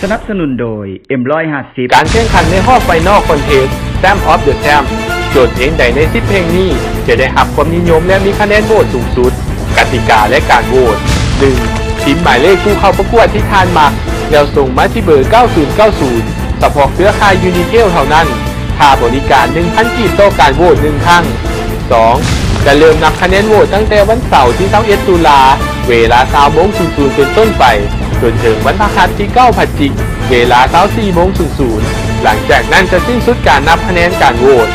ສະໜັບສະໜູນໂດຍ ເອັມຮ້ອຍຫ້າສິບ. ການແຂ່ງຂັນໃນຮອບໄຟນອລຄອນເທສ Champ of the Champ ໂຈດເພງໃດໃນສິບເພງນີ້ຈະໄດ້ຮັບຄວາມນິຍົມ ແລະ ມີຄະແນນໂຫວດສູງສຸດ? ກະຕິກາ ແລະ ການໂຫວດ. ໜຶ່ງ ພິມໝາຍເລກຜູ້ເຂົ້າປະກວດທີ່ທ່ານມັກ ແລ້ວສົ່ງມາທີ່ເບີເກົ້າສູນເກົ້າສູນ ສະເພາະເຄືອຂ່າຍ Unitel ເທົ່ານັ້ນ. ຄ່າບໍລິການ ໜຶ່ງພັນກີບ ຕໍ່ການໂຫວດໜຶ່ງຄັ້ງ. ສອງ ຈະເລີ່ມນັບຄະແນນໂຫວດຕັ້ງແຕ່ວັນເສົາທີຊາວເອັດຕຸລາ ເວລາຊາວໂມງສູນສູນເປັນຕົ້ນໄປ ຈົນເຖິງວັນພະຫັດທີເກົ້າພະຈິກ ເວລາຊາວສີ່ໂມງສູນສູນ. ຫຼັງຈາກນັ້ນຈະສິ້ນສຸດການນັບຄະແນນການໂຫວດ.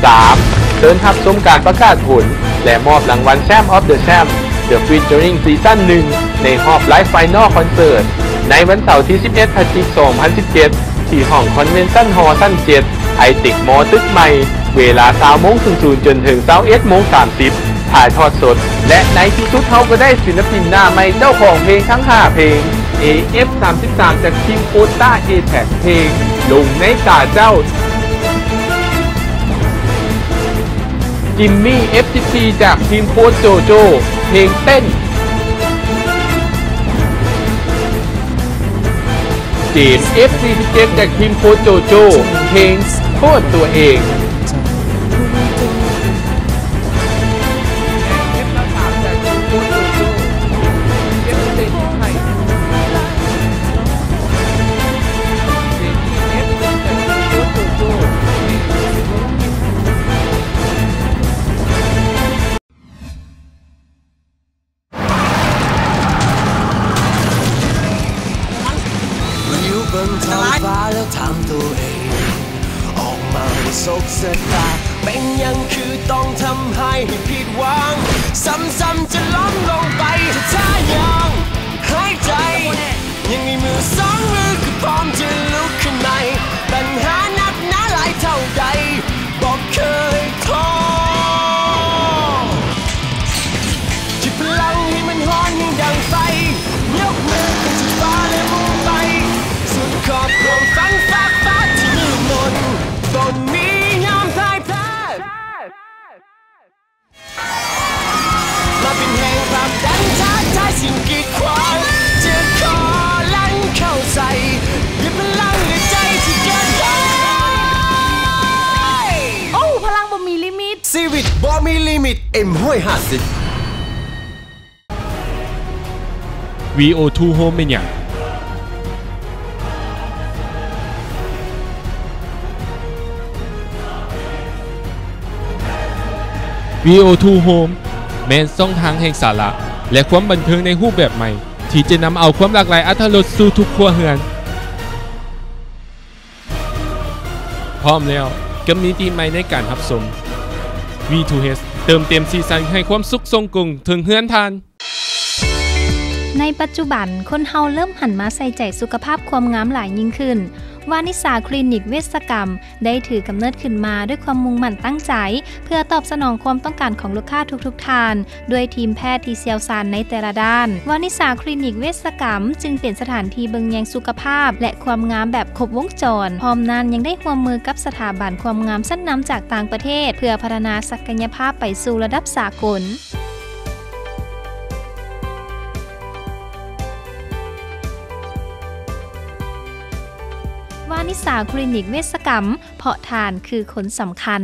ສາມ ເຊີນຮັບຊົມການປະກາດຜົນ ແລະ ມອບລາງວັນ Champ of the Champ The Featuring Season ໜຶ່ງ ໃນຮອບ Live Final Concert ໃນວັນເສົາທີສິບເອັດພະຈິກ ສອງພັນສິບເຈັດ ທີ່ຫ້ອງ Convention Hall ຊັ້ນເຈັດ ໄອເຕັກມໍ ຕຶກໃໝ່ ເວລາຊາວໂມງສູນສູນ ຈົນເຖິງຊາວເອັດໂມງສາມສິບ ຖ່າຍທອດສົດ. ແລະ ໃນທີ່ສຸດເຮົາກໍໄດ້ສິນລະປິນໜ້າໃໝ່ເຈົ້າຂອງເພງທັງຫ້າເພງ ເອ ເອັຟ ສາມສິບສາມ ຈາກທີມໂຄຕາ ເອແທັກ ເພງ ຫຼົງໃນຕາເຈົ້າ. ຈິມມີ ເອັຟ ສິບສີ່ ຈາກທີມໂຄດໂຈໂຈ້ ເພງເຕັ້ນ. ເຈມ ເອັຟ ສີ່ສິບເຈັດ ຈາກທີມໂຄດໂຈໂຈ້ ເພງໂທດຕົວເອງ. อยู่บนท้องฟ้าแล้วถามตัวเอง ออกมาให้สบสายตา เป็นหยังคือต้องทำให้ผิดหวัง ซ้ำๆจะล้มลงไป ถ้ายังหายใจ ยังมีมือสองมือก็พร้อมจะลุกขึ้นใหม่ ปัญหาหนักหนาหลายเท่าใด บ่เคยท้อ หยิบพลังให้มันฮ้อนให้ดังไฟ ยกมือขึ้นสู่ฟ้าและมุ่งไป สุดขอบความฝันฟากฟ้าที่มืดมน บ่มียอมพ่ายแพ้ มาเป็นแรงผลักดันท้าทายสิ่งกีดขวาง จะขอลั่นเข้าใส่ ด้วยพลังในใจที่เกินได้ โอ้ พลังบ่มีลิมิต ชีวิตบ่มีลิมิต เอ็มร้อยห้าสิบ วี โอ ทู Home ແມ່ນຫຍັງ? วี ໂອ ທູ ໂຮມ ແມ່ນຊ່ອງທາງແຫ່ງສາລະ ແລະ ຄວາມບັນເທີງໃນຮູບແບບໃໝ່ ທີ່ຈະນຳເອົາຄວາມຫຼາກຫຼາຍອັດຖະລົດສູ່ທຸກຄົວເຮືອນ. ພ້ອມແລ້ວ ກັບມິຕິໃໝ່ໃນການຮັບຊົມ. ວີ ທູ ເອັດ ເຕີມເຕັມສີສັນໃຫ້ຄວາມສຸກສົ່ງກົງເຖິງເຮືອນທ່ານ. ໃນປັດຈຸບັນ, ຄົນເຮົາເລີ່ມຫັນມາໃສ່ໃຈສຸຂະພາບຄວາມງາມຫຼາຍຍິ່ງຂຶ້ນ. ວານິສາຄລີນິກເວດສະກຳ ໄດ້ຖືກຳເນີດຂຶ້ນມາດ້ວຍຄວາມມຸ່ງໝັ້ນຕັ້ງໃຈ ເພື່ອຕອບສະໜອງຄວາມຕ້ອງການຂອງລູກຄ້າທຸກໆທ່ານ ດ້ວຍທີມແພດທີ່ຊ່ຽວຊານໃນແຕ່ລະດ້ານ. ວານິສາຄລີນິກເວດສະກຳ ຈຶ່ງເປັນສະຖານທີ່ເບິ່ງແຍງສຸຂະພາບ ແລະ ຄວາມງາມແບບຄົບວົງຈອນ. ພ້ອມນັ້ນຍັງໄດ້ຮ່ວມມືກັບສະຖາບັນຄວາມງາມຊັ້ນນຳຈາກຕ່າງປະເທດ ເພື່ອພັດທະນາສັກກະຍະພາບໄປສູ່ລະດັບສາກົນ. ວານິສາຄລີນິກເວດສະກຳ ເພາະທ່ານຄືຄົນສຳຄັນ.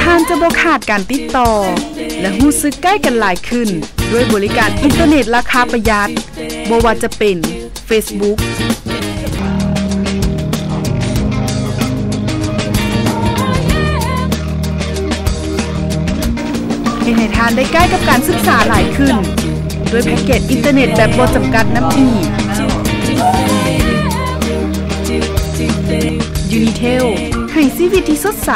ທ່ານຈະບໍ່ຂາດການຕິດຕໍ່ ແລະ ຮູ້ສຶກໃກ້ກັນຫຼາຍຂຶ້ນ ດ້ວຍບໍລິການອິນເຕີເນັດລາຄາປະຢັດ, ບໍ່ວ່າຈະເປັນ ເຟສບຸກ ເຮັດໃຫ້ທ່ານໄດ້ໃກ້ກັບການສຶກສາຫຼາຍຂຶ້ນ ດ້ວຍແພັກເກດອິນເຕີເນັດແບບບໍ່ຈຳກັດນຳອີກ. ຢູນິເທວ ໃຫ້ຊີວິດທີ່ສົດໃສ.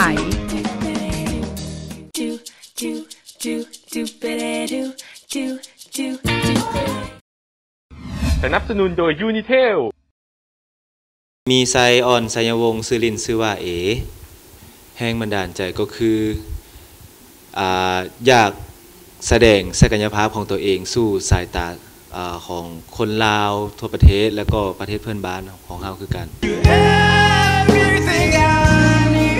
ສະໜັບສະໜູນໂດຍ ຢູນິເທວ. ມີໄຊ ອ່ອນ ໄຊຍະວົງ ຊື່ຫຼິ້ນຊື່ວ່າເອ. ແຮງບັນດານໃຈກໍຄື ອາ ຢາກສະແດງສັກກະຍະພາບຂອງຕົວເອງສູ່ສາຍຕາ ອາ ຂອງຄົນລາວທົ່ວປະເທດ ແລະ ກໍປະເທດເພື່ອນບ້ານຂອງເຮົາຄືກັນ. Everything I need.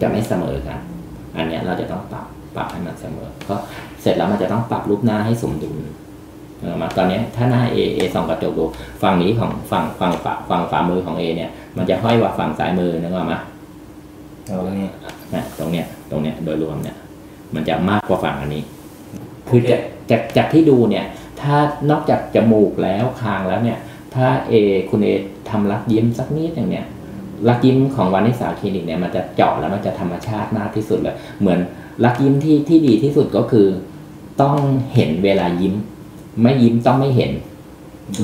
ຈະໄມ່ສະເໝີກັນ. ອັນເນີ້ຍເຮົາຈະຕ້ອງປັບ ປັບໃຫ້ມັນສະເໝີ. ເພາະເສັດແລ້ວມັນຈະຕ້ອງປັບຮູບໜ້າໃຫ້ສົມດຸນ. ເອີ ມາຕອນເນີ້ຍ ຖ້າໜ້າ A A ສ່ອງກະຈົກດູ ຝັ່ງນີ້ຂອງ ຝັ່ງ ຝັ່ງຂວາ ຝັ່ງຂວາມືຂອງ A ເນີ້ຍ ມັນຈະຫ້ອຍກວ່າຝັ່ງຊ້າຍມື ນຶກອອກມາ? ເອົານີ້ ນະ ຕົງເນີ້ຍ ຕົງເນີ້ຍ ໂດຍລວມເນີ້ຍ ມັນຈະມາກກວ່າຝັ່ງອັນນີ້. ຄືຈາກ ຈາກ ຈາກທີ່ດູເນີ້ຍ ຖ້ານອກຈາກຈະມູກແລ້ວ ຄາງແລ້ວເນີ້ຍ ຖ້າ A ຄຸນ A ທຳລັກຍິ້ມສັກນິດໜຶ່ງເນີ້ຍ ລັກຍິ້ມຂອງວານິສາຄລີນິກເນີ້ຍ ມັນຈະເຈາະແລ້ວມັນຈະທຳມະຊາດມາກທີ່ສຸດເລີຍ. ເໝືອນລັກຍິ້ມທີ່ ທີ່ດີທີ່ສຸດກໍຄື ຕ້ອງເຫັນເວລາຍິ້ມ ໄມ່ຍິ້ມຕ້ອງໄມ່ເຫັນ.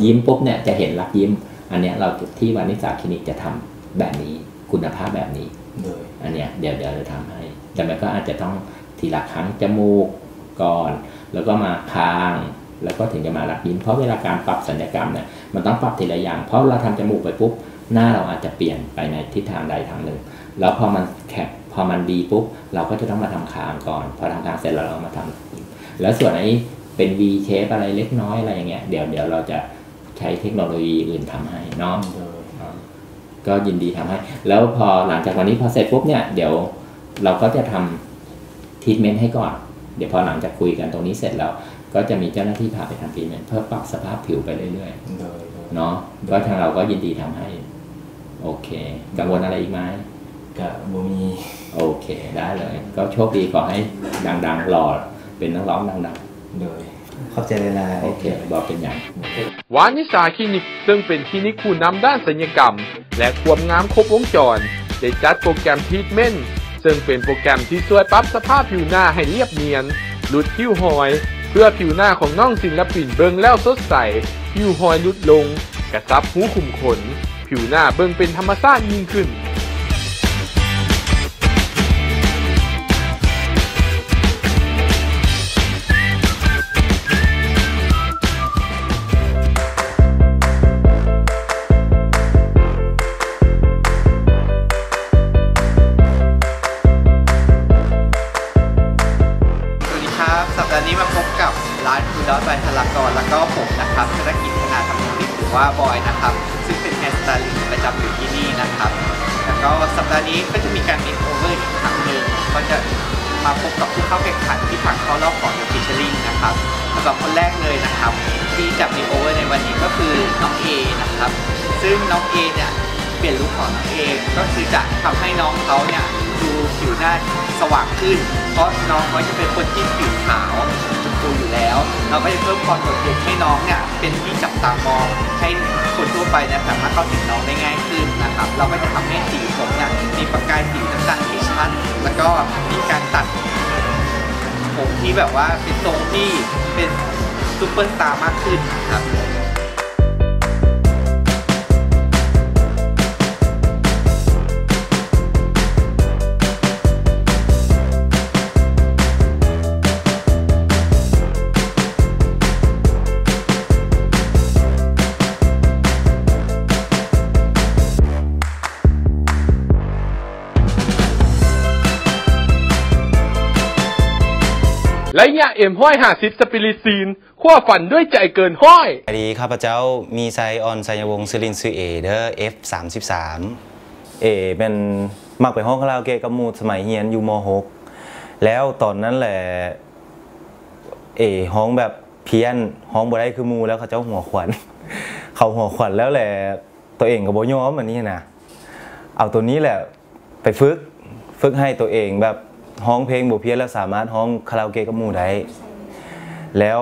ຍິ້ມປຸບເນີ້ຍຈະເຫັນລັກຍິ້ມ. ອັນເນີ້ຍເຮົາທີ່ວານິສາຄລີນິກຈະທຳແບບນີ້ ຄຸນນະພາບແບບນີ້. ໂດຍ ອັນເນີ້ຍດຽວ ດຽວຈະທຳໃຫ້ ແຕ່ມັນກໍອາດຈະຕ້ອງທີລະຄັ້ງ ຈະມູກກ່ອນ ແລ້ວກໍມາຄາງ ແລ້ວກໍເຖິງຈະມາລັກຍິ້ມ. ເພາະເວລາການປັບສັນຍະກຳເນຍ ມັນຕ້ອງປັບທີລະຢ່າງ. ເພາະເວລາທຳຈະມູກໄປປຸບ ໜ້າເຮົາອາດຈະປ່ຽນໄປໃນທິດທາງໃດທາງໜຶ່ງ ແລ້ວພໍມັນແຄັບ ພໍມັນດີປຸບ ເຮົາກໍຈະຕ້ອງມາທຳຄາງກ່ອນ. ພໍທຳຄາງເສັດແລ້ວ ເຮົາມາທຳ ແລ້ວສ່ວນໄອ້ເປັນ V shape ອະໄລເລັກນ້ອຍ ອະໄລຢ່າງເງຍ ດຽວ ດຽວເຮົາຈະໃຊ້ເທັກໂນໂລຢີອື່ນທຳໃຫ້ເນາະ. ໂດຍ ເນາະ ກໍຍິນດີທຳໃຫ້. ແລ້ວພໍຫຼັງຈາກວັນນີ້ພໍເສັດປຸບເນີ້ຍ ດຽວເຮົາກໍຈະທຳ treatment ໃຫ້ກ່ອນ. ດຽວພໍຫຼັງຈາກຄຸຍກັນຕົງນີ້ເສັດແລ້ວ ກໍຈະມີເຈົ້າໜ້າທີ່ພາໄປທຳ treatment ເພື່ອປັບສະພາບຜິວໄປເລື້ອຍໆ. ໂດຍ ໂດຍ ເນາະ ໂດຍ ກໍທາງເຮົາກໍຍິນດີທຳໃຫ້. ໂອເຄ ກັງວົນອະໄລອີກໄໝ? ກະບໍ່ມີ. ໂອເຄ ໄດ້ເລີຍ ກໍໂຊກດີ ຂໍໃຫ້ດັງໆ ຫຼໍ່ເປັນນັກຮ້ອງດັງໆ. ໂດຍ ຂອບໃຈຫຼາຍໆ. ໂອເຄ ບໍ່ເປັນຫຍັງ. ວານິສາຄລີນິກ ເຊິ່ງເປັນຄລີນິກຜູ້ນຳດ້ານສັນຍະກຳ ແລະ ຄວາມງາມຄົບວົງຈອນ ໄດ້ຈັດໂປຣແກຣມ treatment ເຊິ່ງເປັນໂປຣແກຣມທີ່ຊ່ວຍປັບສະພາບຜິວໜ້າໃຫ້ລຽບນຽນ, ຫຼຸດລິ້ວຮອຍ ເພື່ອຜິວໜ້າຂອງນ້ອງສິນລະປິນເບິ່ງແລ້ວສົດໃສ, ລິ້ວຮອຍຫຼຸດລົງ, ກະຊັບຮູຂຸມຂົນ, ຜິວໜ້າເບິ່ງເປັນທຳມະຊາດຍິ່ງຂຶ້ນ. ครับ ธนกิจ ธนาธรรมมิตร หรือว่าบอยนะครับ ซึ่งเป็นแฮร์สไตลิสต์ประจำอยู่ที่นี่นะครับ แล้วก็สัปดาห์นี้ก็จะมีการเมคโอเวอร์อีกครั้งหนึ่ง ก็จะมาพบกับผู้เข้าแข่งขันที่ผ่านเข้ารอบของ The Featuring นะครับ สำหรับคนแรกเลยนะครับ ที่จะเมคโอเวอร์ในวันนี้ก็คือน้องเอนะครับ ซึ่งน้องเอเนี่ย เปลี่ยนลุคของน้องเอ ก็คือจะทำให้น้องเขาเนี่ยดูผิวหน้าสว่างขึ้น เพราะน้องเขาจะเป็นคนที่ผิวขาวชมพูอยู่แล้ว เราก็จะเพิ่มความโดดเด่นให้น้องเนี่ยเป็นที่จับตามอง ให้คนทั่วไปเนี่ยสามารถเข้าถึงน้องได้ง่ายขึ้นนะครับ เราก็จะทำให้สีผมเนี่ยมีประกายสีต่างๆที่ชัด แล้วก็มีการตัดผมที่แบบว่าเป็นทรงที่เป็นซูเปอร์สตาร์มากขึ้นครับ ໄລຍະ ເອັມຮ້ອຍຫ້າສິບ ສະປິລິດຊີນ ຄວ້າຝັນດ້ວຍໃຈເກີນຮ້ອຍ. ສະບາຍດີ ຂ້າພະເຈົ້າ ມີໄຊ ອ່ອນໄຊຍະວົງ ຊື່ຫຼິ້ນຊື່ເອເດີ ເອັຟສາມສິບສາມ. ເອແມ່ນມັກໄປຮ້ອງຄາຣາໂອເກະກັບໝູ່ສະໄໝຮຽນຢູ່ ມໍຫົກ ແລ້ວຕອນນັ້ນແຫຼະ ເອຮ້ອງແບບພຽນ ຮ້ອງບໍ່ໄດ້ຄືໝູ່ ແລ້ວເຂົາເຈົ້າຫົວຂວັນ ເຂົາຫົວຂວັນແລ້ວແຫຼະ ຕົວເອງກໍບໍ່ຍອມ ອັນນີ້ນະ ເອົາຕົວນີ້ແຫຼະ ໄປຝຶກ ຝຶກໃຫ້ຕົວເອງແບບຮ້ອງເພງບໍ່ພຽນ ແລ້ວສາມາດຮ້ອງຄາຣາໂອເກະກັບໝູ່ໄດ້ ແລ້ວ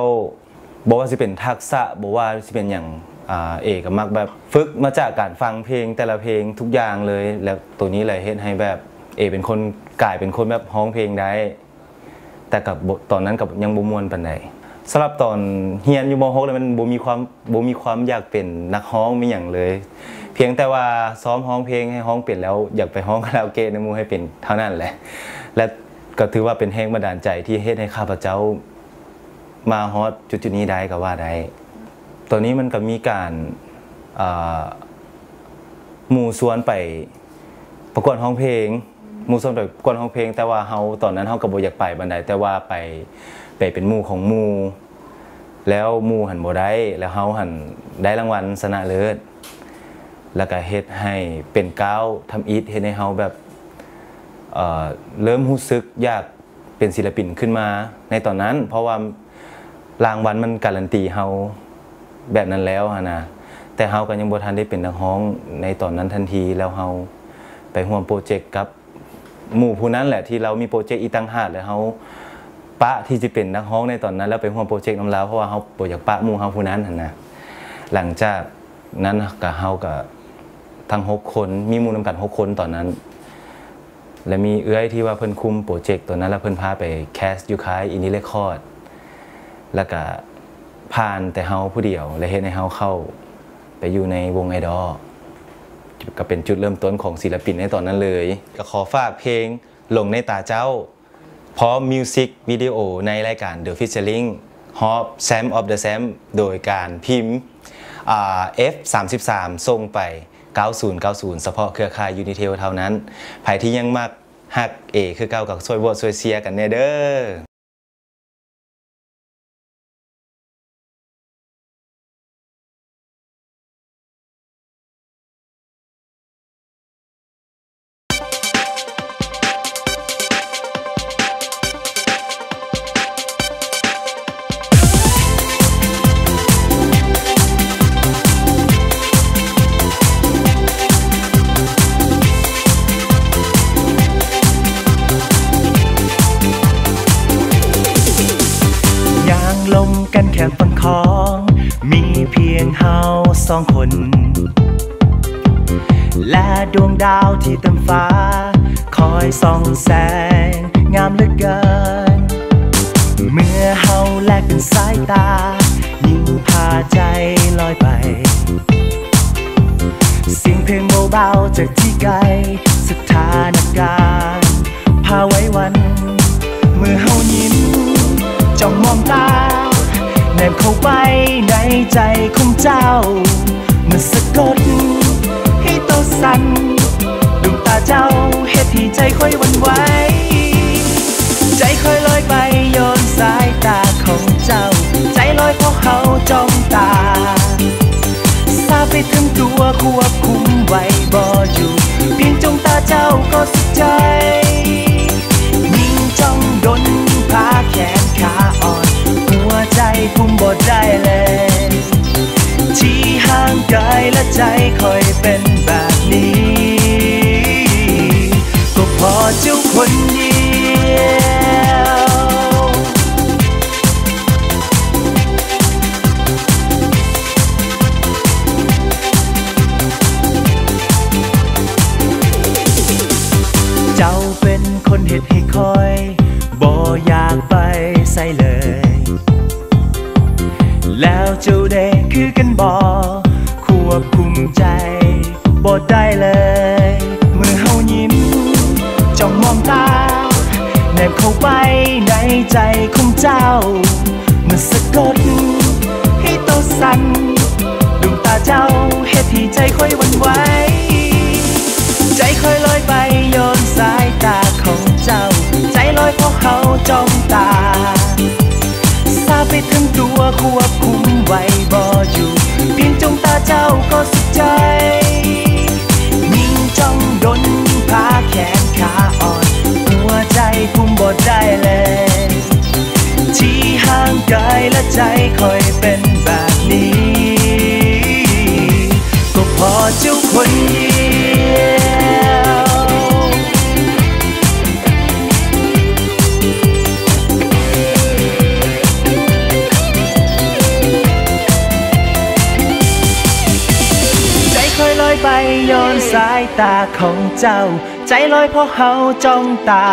ບໍ່ວ່າຊິເປັນທັກສະ ບໍ່ວ່າຊິເປັນຫຍັງ ອາ ເອກໍມັກແບບຝຶກມາຈາກການຟັງເພງແຕ່ລະເພງທຸກຢ່າງເລີຍ ແລ້ວໂຕນີ້ແຫຼະເຮັດໃຫ້ແບບເອເປັນຄົນ ກາຍເປັນຄົນແບບຮ້ອງເພງໄດ້. ແຕ່ກໍບໍ່ ຕອນນັ້ນກໍຍັງບໍ່ມ່ວນປານໃດ. ສຳລັບຕອນຮຽນຢູ່ ມໍຫົກ ແລ້ວມັນບໍ່ມີຄວາມ ບໍ່ມີຄວາມຢາກເປັນນັກຮ້ອງມີຫຍັງເລີຍ ພຽງແຕ່ວ່າຊ້ອມຮ້ອງເພງໃຫ້ຮ້ອງເປັນ ແລ້ວຢາກໄປຮ້ອງຄາຣາໂອເກະນຳໝູ່ໃຫ້ເປັນເທົ່ານັ້ນແຫຼະ ແລະ ກໍຖືວ່າເປັນແຮງບັນດານໃຈທີ່ເຮັດໃຫ້ຂ້າພະເຈົ້າມາຮອດຈຸດໆນີ້ໄດ້ກໍວ່າໄດ້. ຕອນນີ້ມັນກໍມີການ ເອີ ໝູ່ຊວນໄປປະກວດຮ້ອງເພງ ໝູ່ຊວນໄປປະກວດຮ້ອງເພງ ແຕ່ວ່າເຮົາ ຕອນນັ້ນເຮົາກໍບໍ່ຢາກໄປປານໃດ ແຕ່ວ່າໄປ ໄປເປັນໝູ່ຂອງໝູ່ ແລ້ວໝູ່ຫັ້ນບໍ່ໄດ້ ແລ້ວເຮົາຫັ້ນໄດ້ລາງວັນຊະນະເລີດ ແລ້ວກໍເຮັດໃຫ້ເປັນກ້າວທຳອິດ ເຮັດໃຫ້ເຮົາແບບ ເອີ ເລີ່ມຮູ້ສຶກຢາກ ເປັນສິລະປິນຂຶ້ນມາໃນຕອນນັ້ນ ເພາະວ່າລາງວັນມັນກາຣັນຕີເຮົາແບບນັ້ນແລ້ວຫັ້ນນະ ແຕ່ເຮົາກໍຍັງບໍ່ທັນໄດ້ເປັນນັກຮ້ອງໃນຕອນນັ້ນທັນທີ ແລ້ວເຮົາໄປຮ່ວມໂປຣເຈັກກັບໝູ່ຜູ້ນັ້ນແຫຼະ ທີ່ລາວມີໂປຣເຈັກອີກຕ່າງຫາກ ແລ້ວເຮົາປະທີ່ຈະເປັນນັກຮ້ອງໃນຕອນນັ້ນ ແລ້ວໄປຮ່ວມໂປຣເຈັກນຳລາວ ເພາະວ່າເຮົາບໍ່ຢາກປະໝູ່ເຮົາຜູ້ນັ້ນຫັ້ນນະ. ຫຼັງຈາກນັ້ນກໍ ເຮົາກໍທັງຫົກຄົນ ມີໝູ່ນຳກັນຫົກຄົນຕອນນັ້ນ ແລະ ມີເອື້ອຍທີ່ວ່າເພິ່ນຄຸມໂປຣເຈັກຕົວນັ້ນ ແລ້ວເພິ່ນພາໄປແຄສຢູ່ຄ້າຍອິນດີເຣຄອດ ແລ້ວກະຜ່ານແຕ່ເຮົາຜູ້ດຽວ ແລະ ເຮັດໃຫ້ເຮົາເຂົ້າໄປຢູ່ໃນວົງໄອດອລ ກໍເປັນຈຸດເລີ່ມຕົ້ນຂອງສິລະປິນໃນຕອນນັ້ນເລີຍ. ກໍຂໍຝາກເພງ ຫຼົງໃນຕາເຈົ້າ ພ້ອມມິວສິກວິດີໂອໃນລາຍການ The Featuring ຮອບ Champ of the Champ ໂດຍການພິມ ອາ ເອັຟສາມສິບສາມ ສົ່ງໄປ ເກົ້າສູນເກົ້າສູນ ສະເພາະເຄືອຂ່າຍ Unitel ເທົ່ານັ້ນ. ໃຜທີ່ຍັງມັກຮັກເອຄືເກົ່າກໍຊ່ວຍໂຫວດຊ່ວຍເຊຍກັນແດ່ເດີ້. ຍ່າງລົມກັນແຄມຝັ່ງຂອງ ມີພຽງເຮົາສອງຄົນ ແລະດວງດາວທີ່ເຕັມຟ້າ ຄອຍສ່ອງແສງງາມເຫຼືອເກີນ. ເມື່ອເຮົາແລກເປັນສາຍຕາ ຍິ່ງພາໃຈລອຍໄປ. ສຽງເພງເບົາໆຈາກທີ່ໄກ ສະຖານະການພາໄຫວຫວັ່ນ. ເມື່ອເຮົາຍິ້ມ ຈ້ອງມອງຕາ ແນມເຂົ້າໄປໃນໃຈຂອງເຈົ້າ. ມັນສະກົດໃຫ້ໂຕສັ່ນ ດວງຕາເຈົ້າເຮັດໃຫ້ໃຈຂ້ອຍຫວັ່ນໄຫວ. ໃຈຂ້ອຍລອຍໄປຍ້ອນສາຍຕາຂອງເຈົ້າ ໃຈລອຍເພາະເຮົາຈ້ອງຕາ ໄປເຖິງຕົວຄວບຄຸມໄວ້ບໍ່ຢູ່ ພຽງຈ້ອງຕາເຈົ້າກໍສຸກໃຈ ຍິງຈ້ອງດົນ ພາແຂນຂາອ່ອນ ຫົວໃຈຄຸມບໍ່ໄດ້ແລ້ວ ທີ່ຮ່າງກາຍແລະໃຈຂ້ອຍເປັນແບບນີ້ ກໍເພາະເຈົ້າຄົນດຽວ. ເຈົ້າເປັນຄົນເຮັດໃຫ້ຂ້ອຍບໍ່ຢາກໄປໃສເລີຍ ແລ້ວເຈົ້າເດຄືກັນບໍ່ ຄວບຄຸມໃຈບໍ່ໄດ້ເລີຍ ເມື່ອເຮົາຍິ້ມຈ້ອງມອງຕາ ແນບເຂົ້າໄປໃນໃຈຂອງເຈົ້າ ເມື່ອສະກົດໃຫ້ໂຕສັ່ນ ດວງຕາເຈົ້າເຮັດໃຫ້ໃຈຂ້ອຍຫວັ່ນໄຫວ ໃຈຂ້ອຍລອຍໄປຍ້ອນສາຍຕາຂອງເຈົ້າ ໃຈລອຍເພາະເຮົາຈ້ອງຕາ ຊາໄປເຖິງຕົວຄວບຄຸມໄວ້ບໍ່ຢູ່ ພຽງຈ້ອງຕາເຈົ້າກໍສຸກໃຈ ຍິງຈ້ອງດົນ ພາແຂນຂາອ່ອນ ຫົວໃຈຄຸມບໍ່ໄດ້ແລ້ວ ທີ່ຮ່າງກາຍແລະໃຈຂ້ອຍເປັນແບບນີ້ ກໍເພາະເຈົ້າຄົນດຽວ ໃຈຂ້ອຍລອຍໄປຍ້ອນສາຍຕາຂອງເຈົ້າ ໃຈລອຍເພາະເຮົາຈ້ອງຕາ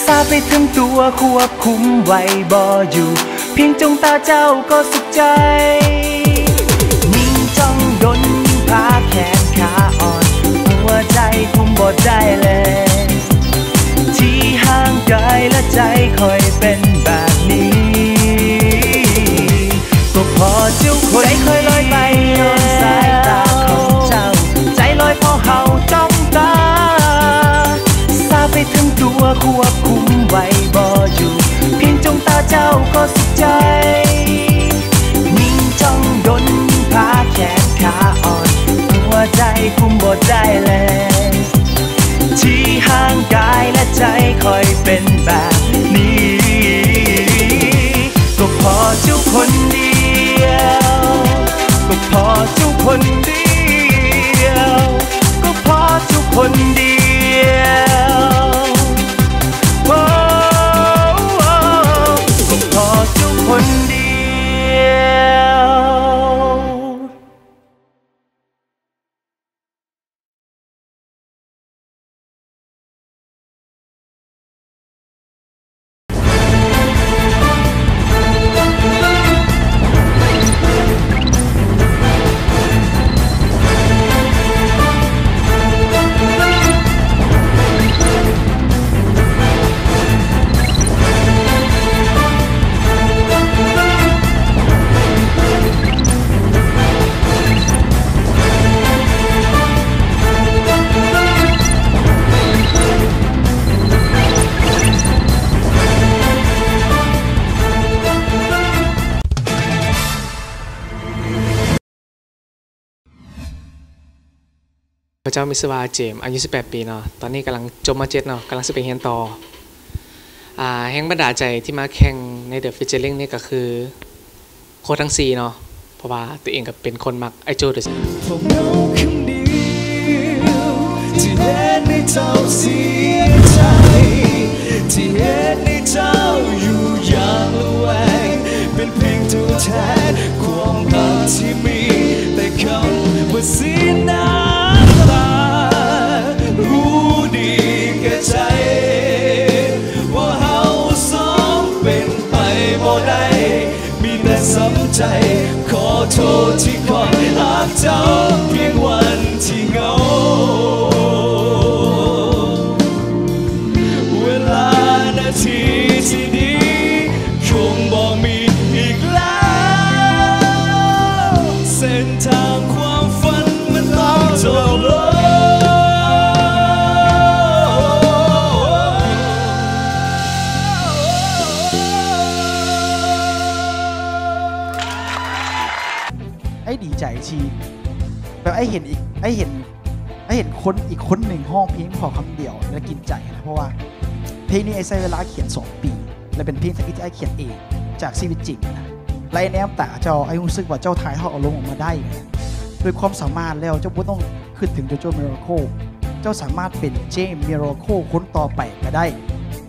ຊາໄປເຖິງຕົວຄວບຄຸມໄວ້ບໍ່ຢູ່ ພຽງຈ້ອງຕາເຈົ້າກໍສຸກໃຈ ຍິງຈ້ອງດົນ ພາແຂນຂາອ່ອນ ຫົວໃຈຄຸມບໍ່ໄດ້ແລ້ວ ທີ່ຮ່າງກາຍແລະໃຈຂ້ອຍເປັນແບບນີ້ ກໍເພາະເຈົ້າຄົນ ໃຈຂ້ອຍລອຍໄປຍ້ອນສາຍຕາຂອງເຈົ້າ ໃຈລອຍເພາະເຮົາຈ້ອງຕາ ຊາໄປເຖິງຕົວຄວບຄຸມໄວ້ບໍ່ຢູ່ ພຽງຈ້ອງຕາເຈົ້າກໍສຸກໃຈ ຍິງຈ້ອງດົນ ພາແຂນຂາອ່ອນ ຫົວໃຈຄຸມບໍ່ໄດ້ແລ້ວ ທີ່ຮ່າງກາຍແລະໃຈຂ້ອຍເປັນແບບນີ້ ກໍເພາະເຈົ້າຄົນດຽວ ກໍເພາະເຈົ້າຄົນດຽວ ກໍເພາະເຈົ້າຄົນດຽວ ໂອ້ ກໍເພາະເຈົ້າຄົນດຽວ. ຂ້າພະເຈົ້າມີຊື່ວ່າເຈມ ອາຍຸສິບແປດປີເນາະ, ຕອນນີ້ກຳລັງຈົບ ມ.ເຈັດ ເນາະ, ກຳລັງຊິໄປຮຽນຕໍ່. ອ່າ ແຮງບັນດາໃຈທີ່ມາແຂ່ງໃນ The Featuring ນີ້ກໍຄື ໂຄດທັງສີ່ເນາະ ເພາະວ່າຕົວເອງກໍເປັນຄົນມັກອ້າຍໂຈ້ໂດຍສະເພາະ. ພວກເຮົາຄົນດຽວທີ່ເຮັດໃຫ້ເຈົ້າເສຍໃຈ ທີ່ເຮັດໃຫ້ເຈົ້າຢູ່ຢ່າງລະແວງ ເປັນພຽງຕົວແທນຄວາມຮັກທີ່ມີແຕ່ຄຳວ່າເສຍນ້ຳຕາ ຮູ້ດີແກ່ໃຈວ່າເຮົາສອງເປັນໄປບໍ່ໄດ້ ມີແຕ່ຊ້ຳໃຈ ຂໍໂທດທີ່ຂ້ອຍຮັກເຈົ້າພຽງວັນທີ່ເຫງົາ ເວລານາທີທີ່ດີຄົງບໍ່ມີອີກແລ້ວ ເສັ້ນທາງຄວາມຝັນມັນຕ້ອງຈົບລົງ. ໄອ້ ດີໃຈທີ່ແບບອ້າຍເຫັນອີກ ອ້າຍເຫັນ ອ້າຍເຫັນຄົນອີກຄົນໜຶ່ງຮ້ອງເພງພໍຄຳດຽວແລ້ວກິນໃຈນະ ເພາະວ່າເພງນີ້ອ້າຍໃຊ້ເວລາຂຽນສອງປີ ແລະເປັນເພງທີ່ອ້າຍຂຽນເອງຈາກຊີວິດຈິງນະ. ແລະອ້າຍແນມຕາເຈົ້າ ອ້າຍຮູ້ສຶກວ່າເຈົ້າຖ່າຍທອດອາລົມອອກມາໄດ້ ດ້ວຍຄວາມສາມາດແລ້ວເຈົ້າບໍ່ຕ້ອງຄິດເຖິງໂຈໂຈມິຣາເຄິນ ເຈົ້າສາມາດເປັນເຈມມິຣາເຄິນຄົນຕໍ່ໄປກໍໄດ້.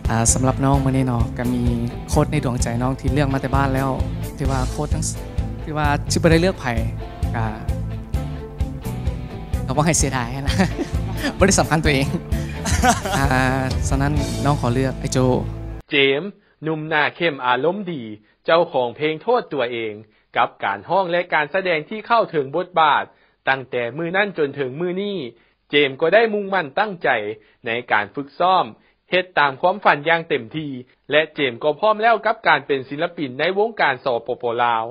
ອ່າ ສຳລັບນ້ອງມື້ນີ້ເນາະ ກໍມີໂຄດໃນດວງໃຈນ້ອງທີ່ເລືອກມາແຕ່ບ້ານແລ້ວ ທີ່ວ່າໂຄດທັງ ທີ່ວ່າຊິບໍ່ໄດ້ເລືອກໃຜ ກໍ ກໍບໍ່ໃຫ້ເສຍດາຍຫັ້ນລະ ບໍ່ໄດ້ສຳຄັນຕົວເອງ ອ່າ ສະນັ້ນນ້ອງຂໍເລືອກອ້າຍໂຈ້. ເຈມ ໜຸ່ມໜ້າເຂັ້ມອາລົມດີ ເຈົ້າຂອງເພງໂທດຕົວເອງ ກັບການຮ້ອງ ແລະ ການສະແດງທີ່ເຂົ້າເຖິງບົດບາດ. ຕັ້ງແຕ່ມື້ນັ້ນຈົນເຖິງມື້ນີ້ ເຈມກໍໄດ້ມຸ່ງໝັ້ນຕັ້ງໃຈໃນການຝຶກຊ້ອມ ເຮັດຕາມຄວາມຝັນຢ່າງເຕັມທີ່ ແລະ ເຈມກໍພ້ອມແລ້ວກັບການເປັນສິນລະປິນໃນວົງການ ສປປ ລາວ.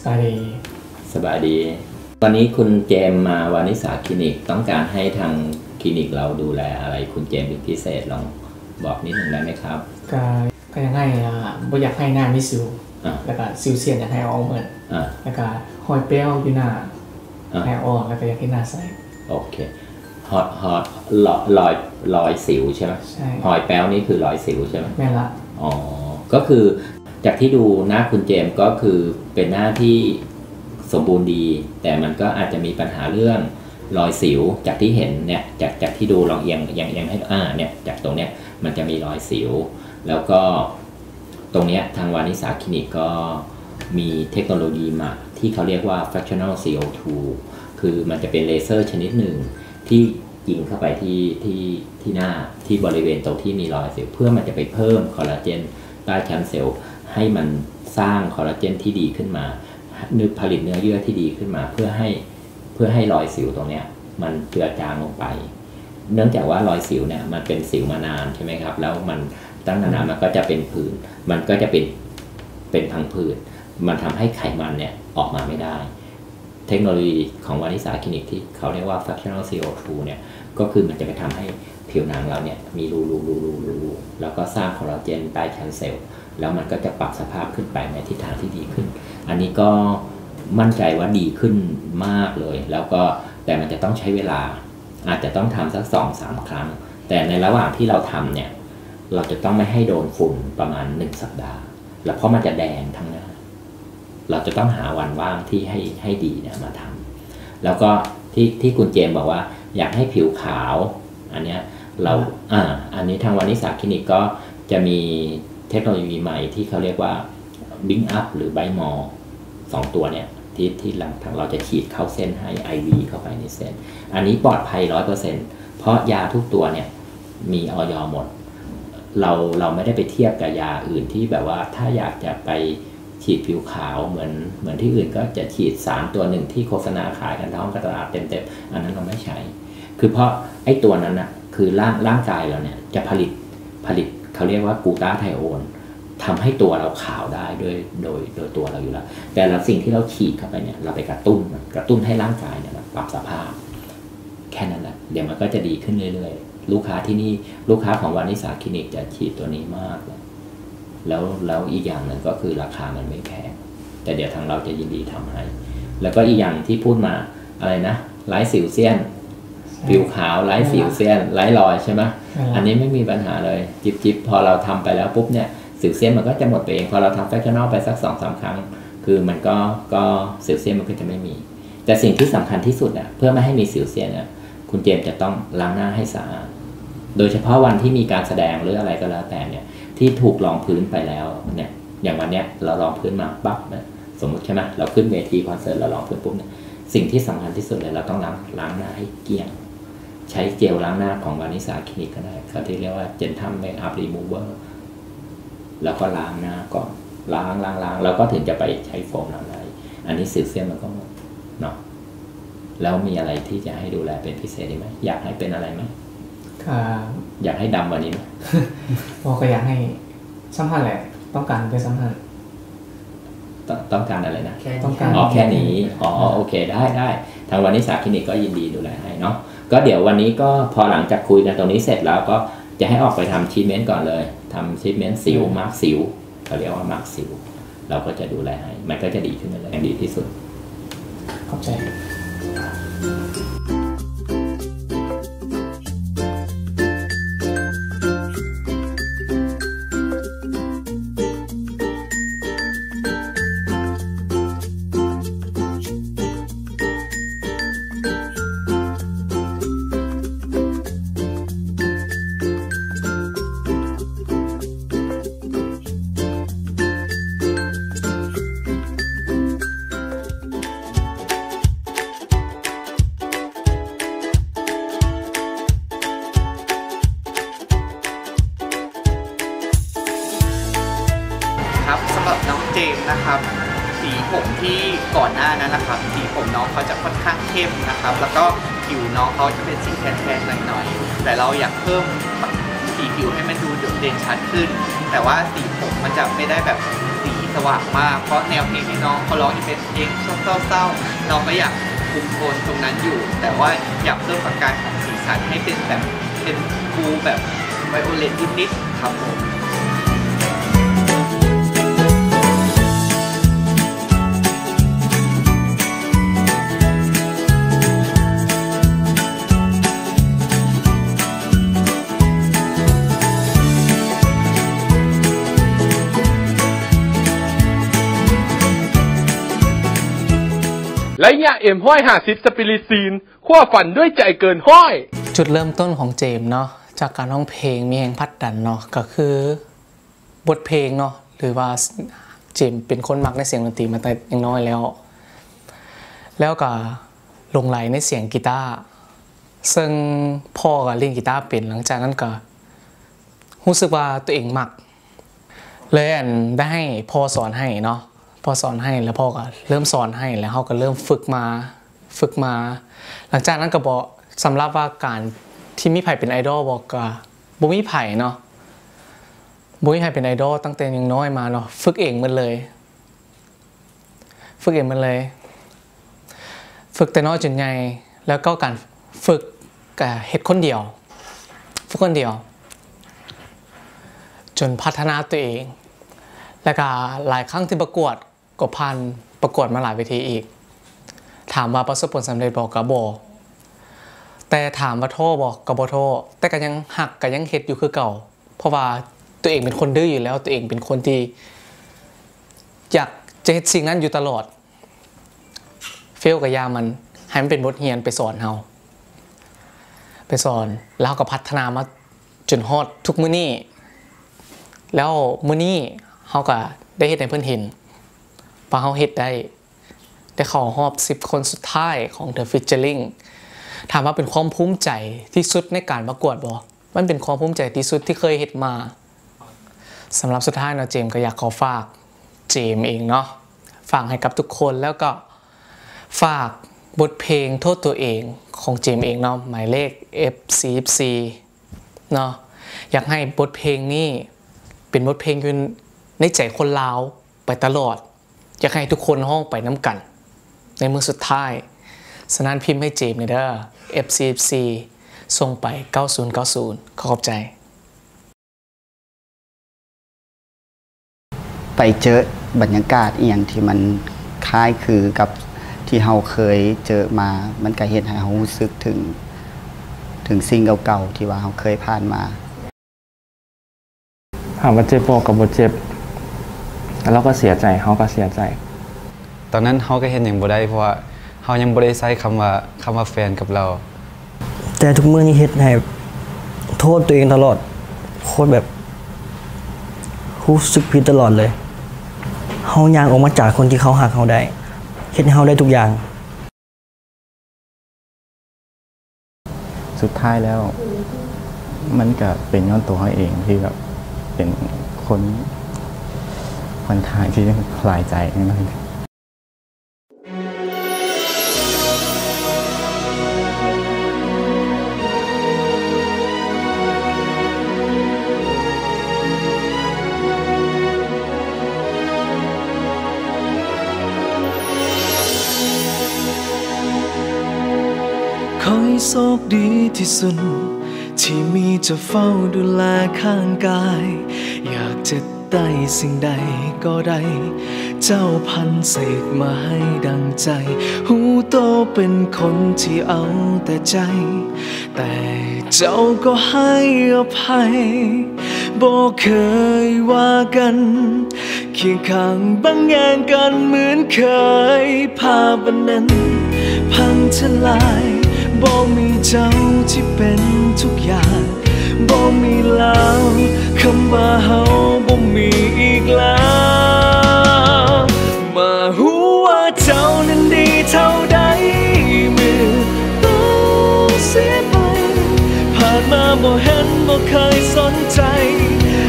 ສະບາຍດີ. ສະບາຍດີ. ວັນນີ້ຄຸນເຈມມາວານິສາຄລີນິກ ຕ້ອງການໃຫ້ທາງຄລີນິກເຮົາດູແລອະໄລຄຸນເຈມເປັນພິເສດ ລອງບອກນິດໜຶ່ງໄດ້ໄໝຄັບ? ກະ ກະຢາກໃຫ້ ອ່າ ບໍ່ຢາກໃຫ້ໜ້າມີສິວ ອ່າ ແລ້ວກະສິວເສຍນຢາກໃຫ້ເອົາອອກໝົດ ອ່າ ແລ້ວກະຮອຍແປ້ວຢູ່ໜ້າ ອ່າ ໃຫ້ເອົາອອກ ແລ້ວກະຢາກເຮັດໜ້າໃສ. ໂອເຄ ຮອຍ ຮອຍ ລອຍ ລອຍ ລອຍສິວໃຊ່ໄໝ? ໃຊ່. ຮອຍແປ້ວນີ້ຄືລອຍສິວໃຊ່ໄໝ? ແມ່ນລະ. ອໍ ກໍຄືຈາກທີ່ດູໜ້າຄຸນເຈມກໍຄືເປັນໜ້າທີ່ສົມບູນດີ ແຕ່ມັນກໍອາດຈະມີບັນຫາເລື່ອງລອຍສິວ ຈາກທີ່ເຫັນເນຍ ຈາກ ຈາກທີ່ດູ ລອງອຽງ ອຽງ ອຽງໃຫ້ ອ່າ ເນຍ ຈາກຕົງເນຍ ມັນຈະມີລອຍສິວ ແລ້ວກໍຕົງເນຍທາງວານິສາຄລີນິກກໍມີເທັກໂນໂລຢີໃໝ່ທີ່ເຂົາຮຽກວ່າ Fractional ຊີ ໂອ ທູ ຄືມັນຈະເປັນເລເຊີຊະນິດໜຶ່ງທີ່ຍິງເຂົ້າໄປທີ່ ທີ່ ທີ່ໜ້າ ທີ່ບໍລິເວນຕົງທີ່ມີລອຍສິວ ເພື່ອມັນຈະໄປເພີ່ມຄໍລາເຈນໃຕ້ຊັ້ນເຊວ ໃຫ້ມັນສ້າງຄໍລາເຈນທີ່ດີຂຶ້ນມາ ເນື້ອ ຜະລິດເນື້ອເຍື່ອທີ່ດີຂຶ້ນມາ ເພື່ອໃຫ້ ເພື່ອໃຫ້ລອຍສິວຕົງເນຍມັນເຈືອຈາງລົງໄປ ເນື່ອງຈາກວ່າລອຍສິວເນຍມັນເປັນສິວມານານໃຊ່ໄໝຄັບ? ແລ້ວມັນຕັ້ງນານໆ ມັນກໍຈະເປັນຜືນ ມັນກໍຈະເປັນ ເປັນພັງຜືດ ມັນທຳໃຫ້ໄຂມັນເນຍອອກມາໄມ່ໄດ້. ເທັກໂນໂລຢີຂອງວານິສາຄລີນິກທີ່ເຂົາຮຽກວ່າ Fractional ຊີ ໂອ ທູ ເນຍ ກໍຄືມັນຈະໄປທຳໃຫ້ຜິວໜັງເຮົາເນຍມີຮູໆໆໆ ແລ້ວກໍສ້າງຄໍລາເຈນໃຕ້ຊັ້ນເຊວ ແລ້ວມັນກໍຈະປັບສະພາບຂຶ້ນໄປໃນທິດທາງທີ່ດີຂຶ້ນ. ອັນນີ້ກໍໝັ້ນໃຈວ່າດີຂຶ້ນມາກເລີຍ ແລ້ວກໍ ແຕ່ມັນຈະຕ້ອງໃຊ້ເວລາ ອາດຈະຕ້ອງທຳສັກສອງສາມຄັ້ງ ແຕ່ໃນລະຫວ່າງທີ່ເຮົາທຳເນຍ ເຮົາຈະຕ້ອງໄມ່ໃຫ້ໂດນຝຸ່ນປະມານໜຶ່ງສັບດາ ແລ້ວເພາະມັນຈະແດງທັງໜ້າ ເຮົາຈະຕ້ອງຫາວັນວ່າງທີ່ໃຫ້ ໃຫ້ດີເນຍມາທຳ. ແລ້ວກໍທີ່ ທີ່ຄຸນເຈມບອກວ່າຢາກໃຫ້ຜິວຂາວ ອັນເນຍເຮົາ ອ່າ ອັນນີ້ທາງວານິສາຄລີນິກກໍຈະມີເທັກໂນໂລຢີໃໝ່ທີ່ເຂົາຮຽກວ່າ Blink Up ຫຼື Bright More ສອງຕົວເນຍ ທີ່ ທີ່ຫຼັງ ທາງເຮົາຈະສີດເຂົ້າເສັ້ນໃຫ້ ໄອ ວີ ເຂົ້າໄປໃນເສັ້ນ. ອັນນີ້ປອດໄພຮ້ອຍເປີເຊັນ ເພາະຢາທຸກຕົວເນຍມີ ອອຍ ໝົດ. ເຮົາ ເຮົາໄມ່ໄດ້ໄປທຽບກັບຢາອື່ນທີ່ແບບວ່າ ຖ້າຢາກຈະໄປສີດຜິວຂາວເໝືອນ ເໝືອນທີ່ອື່ນ ກໍຈະສີດສານຕົວໜຶ່ງທີ່ໂຄສະນາຂາຍກັນທ້ອງການຕະຫຼາດເຕັມໆ ອັນນັ້ນເຮົາໄມ່ໃຊ້ ຄືເພາະໄອ້ຕົວນັ້ນນະ ຄືຮ່າງ ຮ່າງກາຍເຮົາເນຍຈະຜະລິດ ຜະລິດ ເຂົາຮຽກວ່າ Glutathione ທຳໃຫ້ຕົວເຮົາຂາວໄດ້ໂດຍ ໂດຍ ໂດຍຕົວເຮົາຢູ່ແລ້ວ ແຕ່ລະສິ່ງທີ່ເຮົາສີດເຂົ້າໄປເນຍ ເຮົາໄປກະຕຸ້ນ ກະຕຸ້ນໃຫ້ຮ່າງກາຍເນຍມັນປັບສະພາບ ແຄ່ນັ້ນແຫຼະ ດຽວມັນກໍຈະດີຂຶ້ນເລື້ອຍໆ. ລູກຄ້າທີ່ນີ້ ລູກຄ້າຂອງວານິສາຄລີນິກຈະສີດຕົວນີ້ມາກເລີຍ ແລ້ວ ແລ້ວອີກຢ່າງໜຶ່ງກໍຄືລາຄາມັນໄມ່ແພງ ແຕ່ດຽວທາງເຮົາຈະຍິນດີທຳໃຫ້. ແລ້ວກໍອີກຢ່າງທີ່ພູດມາ ອະໄລນະ ລາຍສິວເສ້ນ ໃຊ່ ຜິວຂາວ ລາຍສິວເສັ້ນ ລາຍລອຍໃຊ່ໄໝ? ແມ່ນລະ ອັນນີ້ໄມ່ມີບັນຫາເລີຍ ຈິບໆ ພໍເຮົາທຳໄປແລ້ວປຸບເນຍ ສິວເສັ້ນມັນກໍຈະໝົດໄປເອງ ພໍເຮົາທຳ Fractional ໄປສັກສອງສາມຄັ້ງ ຄືມັນກໍ ກໍ ສິວເສັ້ນມັນກໍຈະໄມ່ມີ. ແຕ່ສິ່ງທີ່ສຳຄັນທີ່ສຸດນະ ເພື່ອໄມ່ໃຫ້ມີສິວເສັ້ນນະ ຄຸນເຈມຈະຕ້ອງລ້າງໜ້າໃຫ້ສະອາດ ໂດຍສະເພາະວັນທີ່ມີການສະແດງ ຫຼື ອະໄລກໍແລ້ວແຕ່ເນຍ ທີ່ຖືກລອງພື້ນໄປແລ້ວເນຍ ຢ່າງວັນເນຍ ເຮົາລອງພື້ນມາປັບນະ ສົມມຸດໃຊ່ໄໝ ເຮົາຂຶ້ນເວທີຄອນເສີດ ເຮົາລອງພື້ນປຸບເນຍ ສິ່ງທີ່ສຳຄັນທີ່ສຸດເລີຍ ເຮົາຕ້ອງລ້າງ ລ້າງໜ້າໃຫ້ກ້ຽງ ໃຊ້ເຈວລ້າງໜ້າຂອງວານິສາຄລີນິກກໍໄດ້ ເຂົາທີ່ຮຽກວ່າ Gentle Makeup Remover ແລ້ວກໍລ້າງໜ້າກ່ອນ ລ້າງໆໆ ແລ້ວກໍເຖິງຈະໄປໃຊ້ໂຟມລ້າງໜ້າ. ອັນນີ້ສິວເສັ້ນມັນກໍໝົດເນາະ. ແລ້ວມີອະໄລທີ່ຈະໃຫ້ດູແລເປັນພິເສດອີກໄໝ? ຢາກໃຫ້ເປັນອະໄລໄໝ? ກໍຢາກໃຫ້ດຳກວ່ານີ້ໄໝ? ບໍ່ ກໍຢາກໃຫ້ສ່ຳຫັ້ນແຫຼະ ຕ້ອງການໄປສ່ຳນັ້ນ. ຕ້ອງ ຕ້ອງການອະໄລນະ? ແຄ່ນີ້. ຕ້ອງການ. ອໍ ແຄ່ນີ້. ອໍ ໂອເຄ ໄດ້ ໄດ້ ທາງວານິສາຄລີນິກກໍຍິນດີດູແລໃຫ້ເນາະ. ກໍດຽວວັນນີ້ກໍ ພໍຫຼັງຈາກຄຸຍກັນຕົງນີ້ເສັດແລ້ວ ກໍຈະໃຫ້ອອກໄປທຳທຣີດເມັນກ່ອນເລີຍ, ທຳທຣີດເມັນສິວ ມາກສິວ ເຂົາຮຽກວ່າມາກສິວ ເຮົາກໍຈະດູແລໃຫ້ ມັນກໍຈະດີຂຶ້ນເລື້ອຍໆ ຢ່າງດີທີ່ສຸດ. ຂອບໃຈ. ครับ สำหรับน้องเจมส์นะครับ สีผมที่ก่อนหน้านั้นนะครับ สีผมน้องเขาจะค่อนข้างเข้มนะครับ แล้วก็ผิวน้องเขาจะเป็นสีแทนๆ หน่อยๆ แต่เราอยากเพิ่มสีผิวให้มันดูโดดเด่นชัดขึ้น แต่ว่าสีผมมันจะไม่ได้แบบสีสว่างมาก เพราะแนวเพลงที่น้องเขาร้องจะเป็นเพลงเศร้าๆ เราก็อยากคุมโทนตรงนั้นอยู่ แต่ว่าอยากเพิ่มประกายของสีสันให้เป็นแบบ เป็น blue แบบ violet นิดๆ ครับผม. ໄລຍະ M ຮ້ອຍຫ້າສິບ Spirit Scene ຄວ້າຝັນດ້ວຍໃຈເກີນຮ້ອຍ. ຈຸດເລີ່ມຕົ້ນຂອງເຈມເນາະ ຈາກການຮ້ອງເພງມີແຮງຜັກດັນເນາະ ກໍຄື ບົດເພງເນາະ ຫຼືວ່າ ເຈມເປັນຄົນມັກໃນສຽງດົນຕີມາແຕ່ຍັງນ້ອຍແລ້ວ ແລ້ວກໍຫຼົງໄຫຼໃນສຽງກີຕາ ເຊິ່ງພໍ່ກໍຫຼິ້ນກີຕາເປັນ. ຫຼັງຈາກນັ້ນກໍຮູ້ສຶກວ່າຕົວເອງມັກ ເລີຍ ອັນ ໄດ້ໃຫ້ພໍ່ສອນໃຫ້ເນາະ ພໍ່ສອນໃຫ້ ແລ້ວພໍ່ກໍເລີ່ມສອນໃຫ້ ແລ້ວເຮົາກໍເລີ່ມຝຶກມາ ຝຶກມາ. ຫຼັງຈາກນັ້ນກໍບໍ່ ສຳລັບວ່າການທີ່ມີໃຜເປັນໄອດອລບໍ່ ກໍບໍ່ມີໃຜເນາະ ບໍ່ມີໃຜເປັນໄອດອລຕັ້ງແຕ່ຍັງນ້ອຍມາເນາະ ຝຶກເອງໝົດເລີຍ ຝຶກເອງໝົດເລີຍ ຝຶກແຕ່ນ້ອຍຈົນໃຫຍ່ ແລ້ວກໍການຝຶກກໍເຮັດຄົນດຽວ ຝຶກຄົນດຽວ ຈົນພັດທະນາຕົວເອງ ແລ້ວກໍຫຼາຍຄັ້ງທີ່ປະກວດ ກໍຜ່ານປະກວດມາຫຼາຍເວທີອີກ. ຖາມວ່າປະສົບຜົນສຳເລັດບໍ່? ກໍບໍ່. ແຕ່ຖາມວ່າທໍ້ບໍ່? ກໍບໍ່ທໍ້. ແຕ່ກໍຍັງຮັກ ກໍຍັງເຮັດຢູ່ຄືເກົ່າ. ເພາະວ່າຕົວເອງເປັນຄົນດື້ຢູ່ແລ້ວ, ຕົວເອງເປັນຄົນທີ່ຢາກຈະເຮັດສິ່ງນັ້ນຢູ່ຕະຫຼອດ. ເຟວກໍຢ່າມັນ, ໃຫ້ມັນເປັນບົດຮຽນໄປສອນເຮົາ, ໄປສອນ, ແລ້ວເຮົາກໍພັດທະນາມາ ຈົນຮອດທຸກມື້ນີ້ ແລ້ວມື້ນີ້ເຮົາກໍໄດ້ເຮັດໃຫ້ເພິ່ນເຫັນວ່າເຮົາເຮັດໄດ້ ໄດ້ເຂົ້າຮອບສິບຄົນສຸດທ້າຍຂອງ The Featuring. ຖາມວ່າເປັນຄວາມພູມໃຈທີ່ສຸດໃນການປະກວດບໍ່? ມັນເປັນຄວາມພູມໃຈທີ່ສຸດທີ່ເຄີຍເຮັດມາ. ສຳລັບສຸດທ້າຍເນາະ ເຈມກໍຢາກຂໍຝາກເຈມເອງເນາະ, ຝາກໃຫ້ກັບທຸກຄົນ ແລ້ວກໍຝາກບົດເພງໂທດຕົວເອງຂອງເຈມເອງເນາະ, ໝາຍເລກ ເອັຟ ສີ່ສິບສີ່ ເນາະ. ຢາກໃຫ້ບົດເພງນີ້ເປັນບົດເພງຢູ່ໃນໃຈຄົນລາວໄປຕະຫຼອດ. ຢາກໃຫ້ທຸກຄົນຮ້ອງໄປນຳກັນໃນມື້ສຸດທ້າຍ. ສະນັ້ນພິມໃຫ້ເຈມແດ່ເດີ, ເອັຟ ສີ່ສິບສີ່ ສົ່ງໄປ ເກົ້າສູນເກົ້າສູນ. ຂໍຂອບໃຈ. ໄປເຈີບັນຍາກາດອີ່ຫຍັງທີ່ມັນຄ້າຍຄືກັບທີ່ເຮົາເຄີຍເຈີມາ, ມັນກະເຮັດໃຫ້ເຮົາຮູ້ສຶກເຖິງ ເຖິງສິ່ງເກົ່າໆທີ່ວ່າເຮົາເຄີຍຜ່ານມາ. ຖາມວ່າເຈັບບໍ່? ກໍບໍ່ເຈັບ. ແລ້ວເຮົາກໍເສຍໃຈ, ເຮົາກໍເສຍໃຈ. ຕອນນັ້ນເຮົາກໍເຮັດຫຍັງບໍ່ໄດ້, ເພາະວ່າເຮົາຍັງບໍ່ໄດ້ໃຊ້ຄຳວ່າ ຄຳວ່າແຟນກັບລາວ. ແຕ່ທຸກມື້ນີ້ເຮັດໃຫ້ໂທດຕົວເອງຕະຫຼອດ, ໂຄດແບບ ຮູ້ສຶກຜິດຕະຫຼອດເລີຍ. ເຮົາຍ່າງອອກມາຈາກຄົນທີ່ເຂົາຮັກເຮົາໄດ້, ເຮັດໃຫ້ເຮົາໄດ້ທຸກຢ່າງ. ສຸດທ້າຍແລ້ວ ມັນກະເປັນຍ້ອນໂຕເຮົາເອງທີ່ແບບເປັນຄົນຂ້ອນຂ້າງທີ່ຫຼາຍໃຈໜ້ອຍ. ໂຊກດີທີ່ສຸດທີ່ມີເຈົ້າເຝົ້າດູແລຂ້າງກາຍ ຢາກຈະໄດ້ສິ່ງໃດກໍໄດ້ ເຈົ້າພັນເສກມາໃຫ້ດັ່ງໃຈ ຮູ້ໂຕເປັນຄົນທີ່ເອົາແຕ່ໃຈ ແຕ່ເຈົ້າກໍໃຫ້ອະໄພ ບໍ່ເຄີຍວ່າກັນ ຄຽງຂ້າງບັງແຍງກັນເໝືອນເຄີຍ ພາບອັນນັ້ນພັງທະລາຍ ບໍ່ມີເຈົ້າທີ່ເປັນທຸກຢ່າງ ບໍ່ມີແລ້ວ ຄຳວ່າເຮົາບໍ່ມີອີກແລ້ວ ມາຮູ້ວ່າເຈົ້ານັ້ນດີເທົ່າໃດ ເມື່ອ ຕ້ອງເສຍໄປ ຜ່ານມາບໍ່ເຫັນບໍ່ເຄີຍສົນໃຈ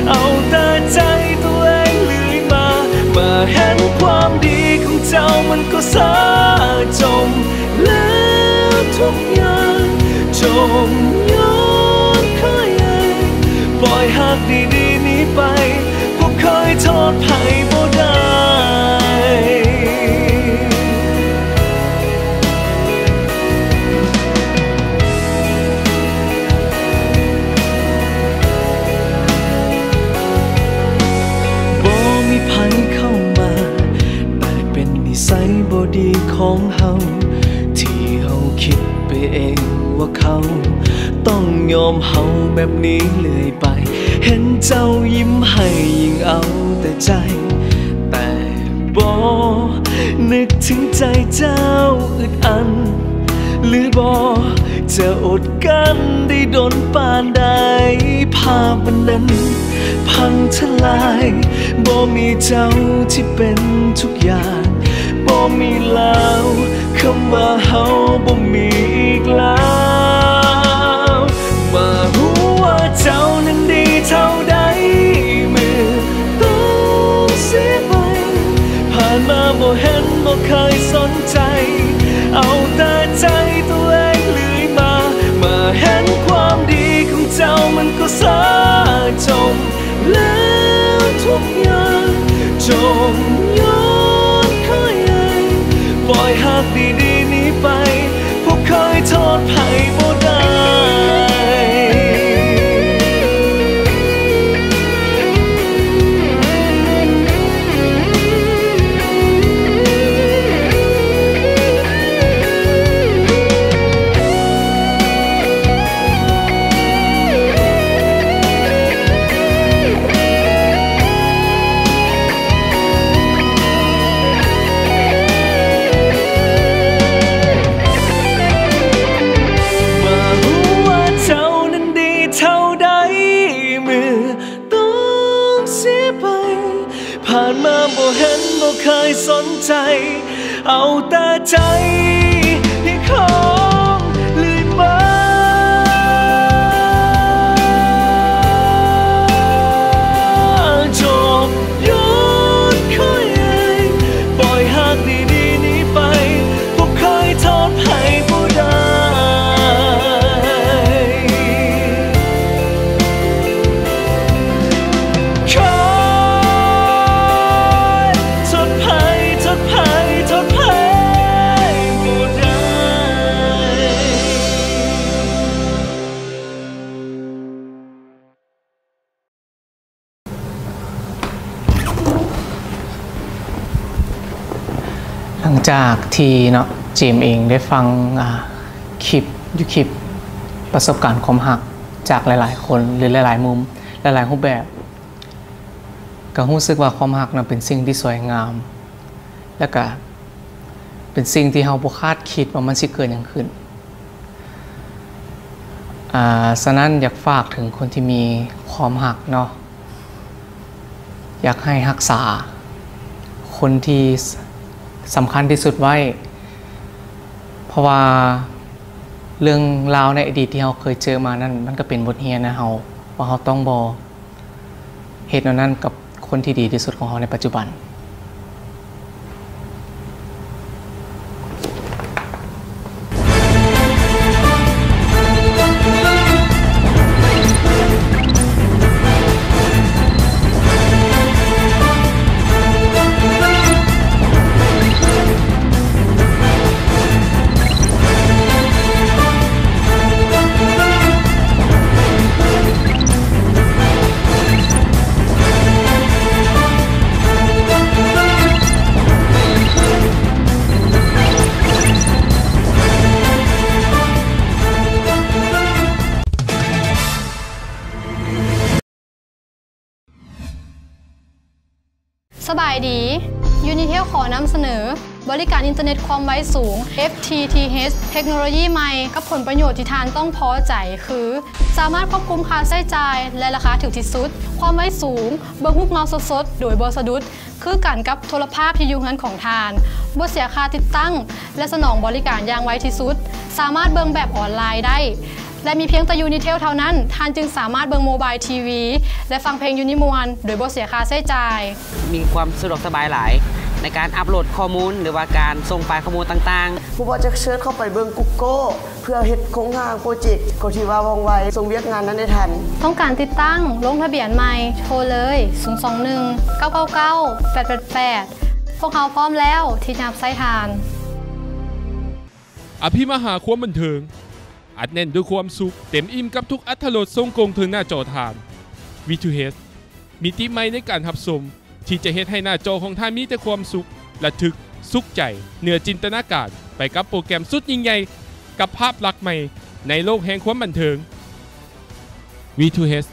ເອົາແຕ່ໃຈຕົວເອງເລື້ອຍມາ ມາເຫັນຄວາມດີຂອງເຈົ້າມັນກໍຊາຈົມແລ້ວທຸກຢ່າງ ຈົມຍ້ອນຂ້ອຍເອງ ປ່ອຍຮັກດີໆນີ້ໄປ ພວກຂ້ອຍໂທດໃຜບໍ່ໄດ້ ບໍ່ມີໃຜເຂົ້າມາ ແຕ່ເປັນນິໄສບໍ່ດີຂອງເຮົາ ທີ່ເຮົາຄິດໄປເອງວ່າເຂົາ ຕ້ອງຍອມເຮົາແບບນີ້ເລື້ອຍໄປ ເຫັນເຈົ້າຍິ້ມໃຫ້ຍິ່ງເອົາແຕ່ໃຈ ແຕ່ບໍ່ນຶກເຖິງໃຈເຈົ້າອຶດອັນ ຫຼືບໍ່ ຈະອົດກັ້ນໄດ້ດົນປານໃດ ພາບອັນນັ້ນພັງທະລາຍ ບໍ່ມີເຈົ້າທີ່ເປັນທຸກຢ່າງ ບໍ່ມີແລ້ວ ຄຳວ່າເຮົາບໍ່ມີອີກແລ້ວ ມາຮູ້ວ່າເຈົ້ານັ້ນດີເທົ່າໃດ ເມື່ອຕ້ອງເສຍໄປ ຜ່ານມາບໍ່ເຫັນບໍ່ເຄີຍສົນໃຈ ເອົາແຕ່ໃຈຕົວເອງເລື້ອຍມາ ມາເຫັນຄວາມດີຂອງເຈົ້າມັນກໍຊາຈົມ ແລ້ວທຸກຢ່າງ ຈົມຍ້ອນຂ້ອຍເອງ ປ່ອຍຮັກດີໆນີ້ໄປ ພວກຂ້ອຍໂທດໃຜບໍ່ໄດ້ ມາຮູ້ວ່າເຈົ້ານັ້ນດີເທົ່າໃດ ເມື່ອຕ້ອງເສຍໄປ ຜ່ານມາບໍ່ເຫັນບໍ່ເຄີຍສົນໃຈ ເອົາແຕ່ໃຈໃຫ້ຂອງເລື້ອຍມາ ຈົມຍ້ອນຂ້ອຍເອງ ປ່ອຍຮັກດີໆນີ້ໄປ ພວກຂ້ອຍໂທດໃຜບໍ່ໄດ້ ຂ້ອຍໂທດໃຜ ໂທດໃຜ ໂທດໃຜບໍ່ໄດ້. ຫຼັງຈາກທີ່ເນາະ ເຈມເອງໄດ້ຟັງ ອ່າ ຄລິບ ຢູ່ຄລິບປະສົບການຄວາມຮັກຈາກຫຼາຍໆຄົນ ຫຼື ຫຼາຍໆມຸມ ຫຼາຍໆຮູບແບບ ກໍຮູ້ສຶກວ່າຄວາມຮັກນະເປັນສິ່ງທີ່ສວຍງາມ ແລະກະເປັນສິ່ງທີ່ເຮົາບໍ່ຄາດຄິດວ່າມັນຊິເກີດຫຍັງຂຶ້ນ. ອາ ສະນັ້ນຢາກຝາກເຖິງຄົນທີ່ມີຄວາມຮັກເນາະ ຢາກໃຫ້ຮັກສາຄົນທີ່ສຳຄັນທີ່ສຸດໄວ້ ເພາະວ່າເລື່ອງລາວໃນອະດີດທີ່ເຮົາເຄີຍເຈີມານັ້ນ ມັນກໍເປັນບົດຮຽນໃຫ້ເຮົາ ວ່າເຮົາຕ້ອງບໍ່ ເຮັດແນວນັ້ນກັບຄົນທີ່ດີທີ່ສຸດຂອງເຮົາໃນປັດຈຸບັນ. ເ ສະບາຍດີ, ຢູນິເທວຂໍນຳສະເໜີບໍລິການອິນເຕີເນັດຄວາມໄວສູງ ເອັຟທີທີເອັດ ເທັກໂນໂລຢີໃໝ່ ກັບຜົນປະໂຫຍດທີ່ທ່ານຕ້ອງພໍໃຈຄື ສາມາດຄວບຄຸມຄ່າໃຊ້ຈ່າຍ ແລະ ລາຄາຖືກທີ່ສຸດ, ຄວາມໄວສູງ, ເບິ່ງຮູບເງົາສົດໆໂດຍບໍ່ສະດຸດ, ຄືກັນກັບໂທລະພາບທີ່ຢູ່ເຮືອນຂອງທ່ານ, ບໍ່ເສຍຄ່າຕິດຕັ້ງ ແລະ ສະໜອງບໍລິການຢ່າງໄວທີ່ສຸດ, ສາມາດເບິ່ງແບບອອນລາຍໄດ້ ແລະ ມີພຽງແຕ່ຢູນິເທວເທົ່ານັ້ນ ທ່ານຈຶ່ງສາມາດເບິ່ງໂມບາຍທີວີ ແລະ ຟັງເພງຢູ່ນິມວນ ໂດຍບໍ່ເສຍຄ່າໃຊ້ຈ່າຍ. ມີຄວາມສະດວກສະບາຍຫຼາຍໃນການອັບໂຫຼດຂໍ້ມູນ ຫຼືວ່າການສົ່ງໄຟລ໌ຂໍ້ມູນຕ່າງໆ. ບໍ່ວ່າຈະເສີດເຂົ້າໄປເບິ່ງ Google ເພື່ອເຮັດໂຄງຮ່າງໂປຣເຈັກ ກໍຖືວ່າວ່ອງໄວ, ສົ່ງວຽກງານນັ້ນໄດ້ທັນ. ຕ້ອງການຕິດຕັ້ງ, ລົງທະບຽນໃໝ່? ໂທເລີຍ ສູນສອງໜຶ່ງ ເກົ້າເກົ້າເກົ້າ ແປດແປດແປດ. ພວກເຮົາພ້ອມແລ້ວທີ່ຈະຮັບໃຊ້ທ່ານ. ອະພິມະຫາຄວາມບັນເທີງ ອັດແໜ້ນດ້ວຍຄວາມສຸກ, ເຕັມອີ່ມກັບທຸກອັດຖະລົດ ສົ່ງກົງເຖິງໜ້າຈໍທ່ານ. ວີທູເອັດ ມິຕິໃໝ່ໃນການຮັບຊົມ ທີ່ຈະເຮັດໃຫ້ໜ້າຈໍຂອງທ່ານມີແຕ່ຄວາມສຸກ, ລະທຶກ, ສຸກໃຈ, ເໜືອຈິນຕະນາການ, ໄປກັບໂປຣແກຣມສຸດຍິ່ງໃຫຍ່ ກັບພາບລັກໃໝ່ໃນໂລກແຫ່ງຄວາມບັນເທີງ. ວີທູເອັດ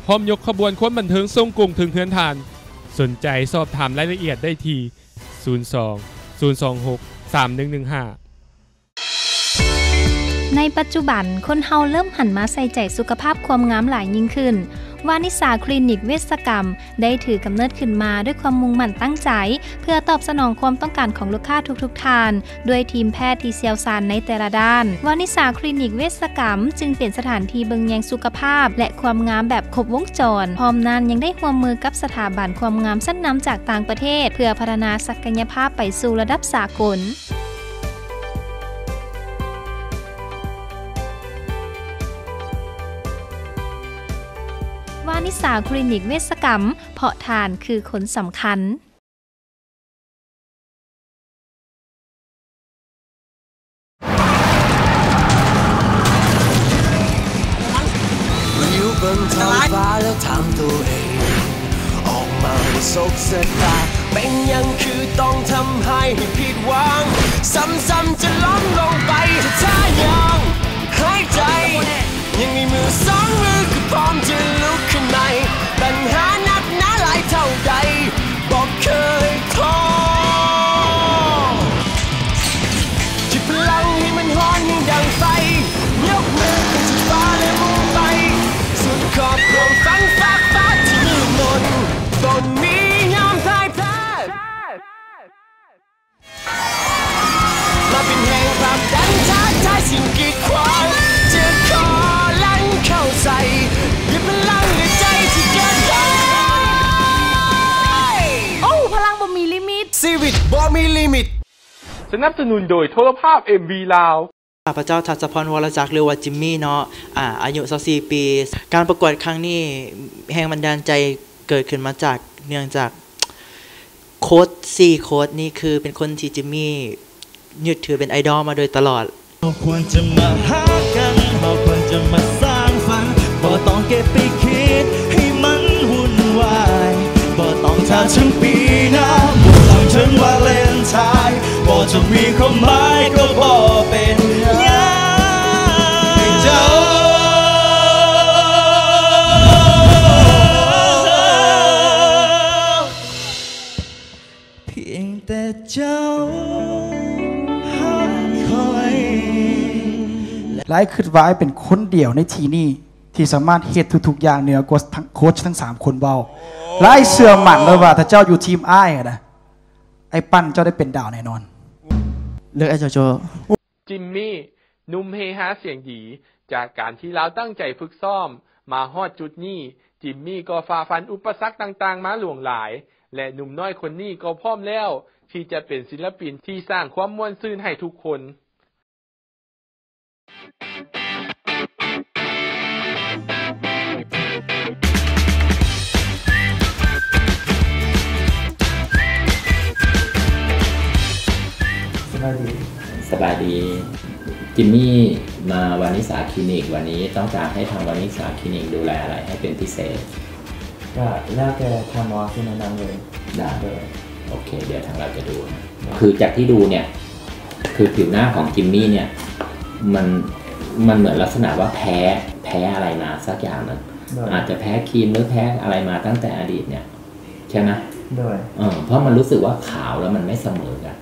ພ້ອມຍົກຂະບວນຄວາມບັນເທີງ ສົ່ງກົງເຖິງເຮືອນທ່ານ. ສົນໃຈສອບຖາມລາຍລະອຽດໄດ້ທີ່ ສູນສອງ ສູນສອງຫົກ ສາມໜຶ່ງໜຶ່ງຫ້າ. ໃນປັດຈຸບັນ, ຄົນເຮົາເລີ່ມຫັນມາໃສ່ໃຈສຸຂະພາບຄວາມງາມຫຼາຍຍິ່ງຂຶ້ນ. ວານິສາຄລີນິກເວດສະກຳ ໄດ້ຖືກກຳເນີດຂຶ້ນມາດ້ວຍຄວາມມຸ່ງໝັ້ນຕັ້ງໃຈ ເພື່ອຕອບສະໜອງຄວາມຕ້ອງການຂອງລູກຄ້າທຸກໆທ່ານ ດ້ວຍທີມແພດທີ່ຊ່ຽວຊານໃນແຕ່ລະດ້ານ. ວານິສາຄລີນິກເວດສະກຳ ຈຶ່ງເປັນສະຖານທີ່ເບິ່ງແຍງສຸຂະພາບ ແລະ ຄວາມງາມແບບຄົບວົງຈອນ, ພ້ອມນັ້ນຍັງໄດ້ຮ່ວມມືກັບສະຖາບັນຄວາມງາມຊັ້ນນຳຈາກຕ່າງປະເທດ ເພື່ອພັດທະນາສັກກະຍະພາບໄປສູ່ລະດັບສາກົນ. ວານິສາຄລີນິກເວດສະກຳ ເພາະທ່ານຄືຄົນສຳຄັນ. เหลียวเบิ่งท้องฟ้าแล้วถามตัวเอง ออกมาให้สบสายตา เป็นหยังคือต้องทำให้ผิดหวัง ซ้ำๆจะล้มลงไป ถ้ายังหายใจ ยังมีมือสองมือก็พร้อมจะลุกขึ้นใหม่ ปัญหาหนักหนาหลายเท่าใด บ่เคยท้อ หยิบพลังให้มันฮ้อนให้ดังไฟ ยกมือขึ้นสู่ฟ้าและมุ่งไป สุดขอบความฝันฟากฟ้าที่มืดมน บ่มียอมพ่ายแพ้ มาเป็นแฮงผลักดันท้าทายสิ่งกีดขวาง จะขอลั่นเข้าใส่ ด้วยพลังและใจที่เกินร้อย โอ้ พลังบ่มีลิมิต ชีวิตบ่มีลิมิต สนับสนุนโดยโทรภาพ เอ็ม วี ลาว ຂ້າພະເຈົ້າ ທັດສະພອນ ວໍລະຈັກ ຫຼືວ່າ ຈິມມີ ເນາະ ອາ ອາຍຸ ຊາວສີ່ ປີ. ການປະກວດຄັ້ງນີ້ ແຮງບັນດານໃຈເກີດຂຶ້ນມາຈາກ ເນື່ອງຈາກໂຄດສີ່ໂຄດນີ້ ຄືເປັນຄົນທີ່ຈິມມີຍຶດຖືເປັນໄອດອລມາໂດຍຕະຫຼອດ. เราควรจะมาหากัน เราควรจะมาสร้างฝัน บ่ต้องเก็บไปคิดให้มันวุ่นวาย บ่ต้องท่าทั้งปีหน้า บ่ต้องถึงวาเลนไทน์ บ่จะมีความหมายก็บ่เป็นหยัง เจ้า เพียงแต่เจ้าหาคอย ຫຼາຍຄິດວ່າອ້າຍເປັນຄົນດຽວໃນທີ່ນີ້ ທີ່ສາມາດເຮັດທຸກໆຢ່າງເໜືອກວ່າທັງໂຄດທັງສາມຄົນເວົ້າ. ຫຼາຍເຊື່ອໝັ້ນເລີຍວ່າ ຖ້າເຈົ້າຢູ່ທີມອ້າຍນະ ອ້າຍປັ້ນເຈົ້າໄດ້ເປັນດາວແນ່ນອນ. ເລືອກອ້າຍໂຈໂຈ. ຈິມມີ ໜຸ່ມເຮຮາສຽງດີ. ຈາກການທີ່ລາວຕັ້ງໃຈຝຶກຊ້ອມມາຮອດຈຸດນີ້, ຈິມມີກໍຝ່າຟັນອຸປະສັກຕ່າງໆມາຫຼວງຫຼາຍ ແລະ ໜຸ່ມນ້ອຍຄົນນີ້ກໍພ້ອມແລ້ວທີ່ຈະເປັນສິນລະປິນທີ່ສ້າງຄວາມມ່ວນຊື່ນໃຫ້ທຸກຄົນ. ສະບາຍດີ ສະບາຍດີ. ຈິມມີມາວານິສາຄລີນິກ ວັນນີ້ຕ້ອງການໃຫ້ທາງວານິສາຄລີນິກດູແລອະໄລໃຫ້ເປັນພິເສດ? ກໍແລ້ວແຕ່ທ່ານໝໍຊິແນະນຳເລີຍ. ໄດ້ ໂດຍ ໂອເຄ ດຽວທາງເຮົາຈະດູນະ. ຄືຈາກທີ່ດູເນຍ ຄືຜິວໜ້າຂອງຈິມມີເນຍ ມັນ ມັນເໝືອນລັກສະນະວ່າແພ້ ແພ້ອະໄລມາສັກຢ່າງໜຶ່ງ. ໂດຍ ອາດຈະແພ້ຄຣີມ ຫຼື ແພ້ອະໄລມາຕັ້ງແຕ່ອະດີດເນຍ ໃຊ່ໄໝ? ໂດຍ ເອີ ເພາະມັນຮູ້ສຶກວ່າຂາວແລ້ວມັນໄມ່ສະເໝີກັນ.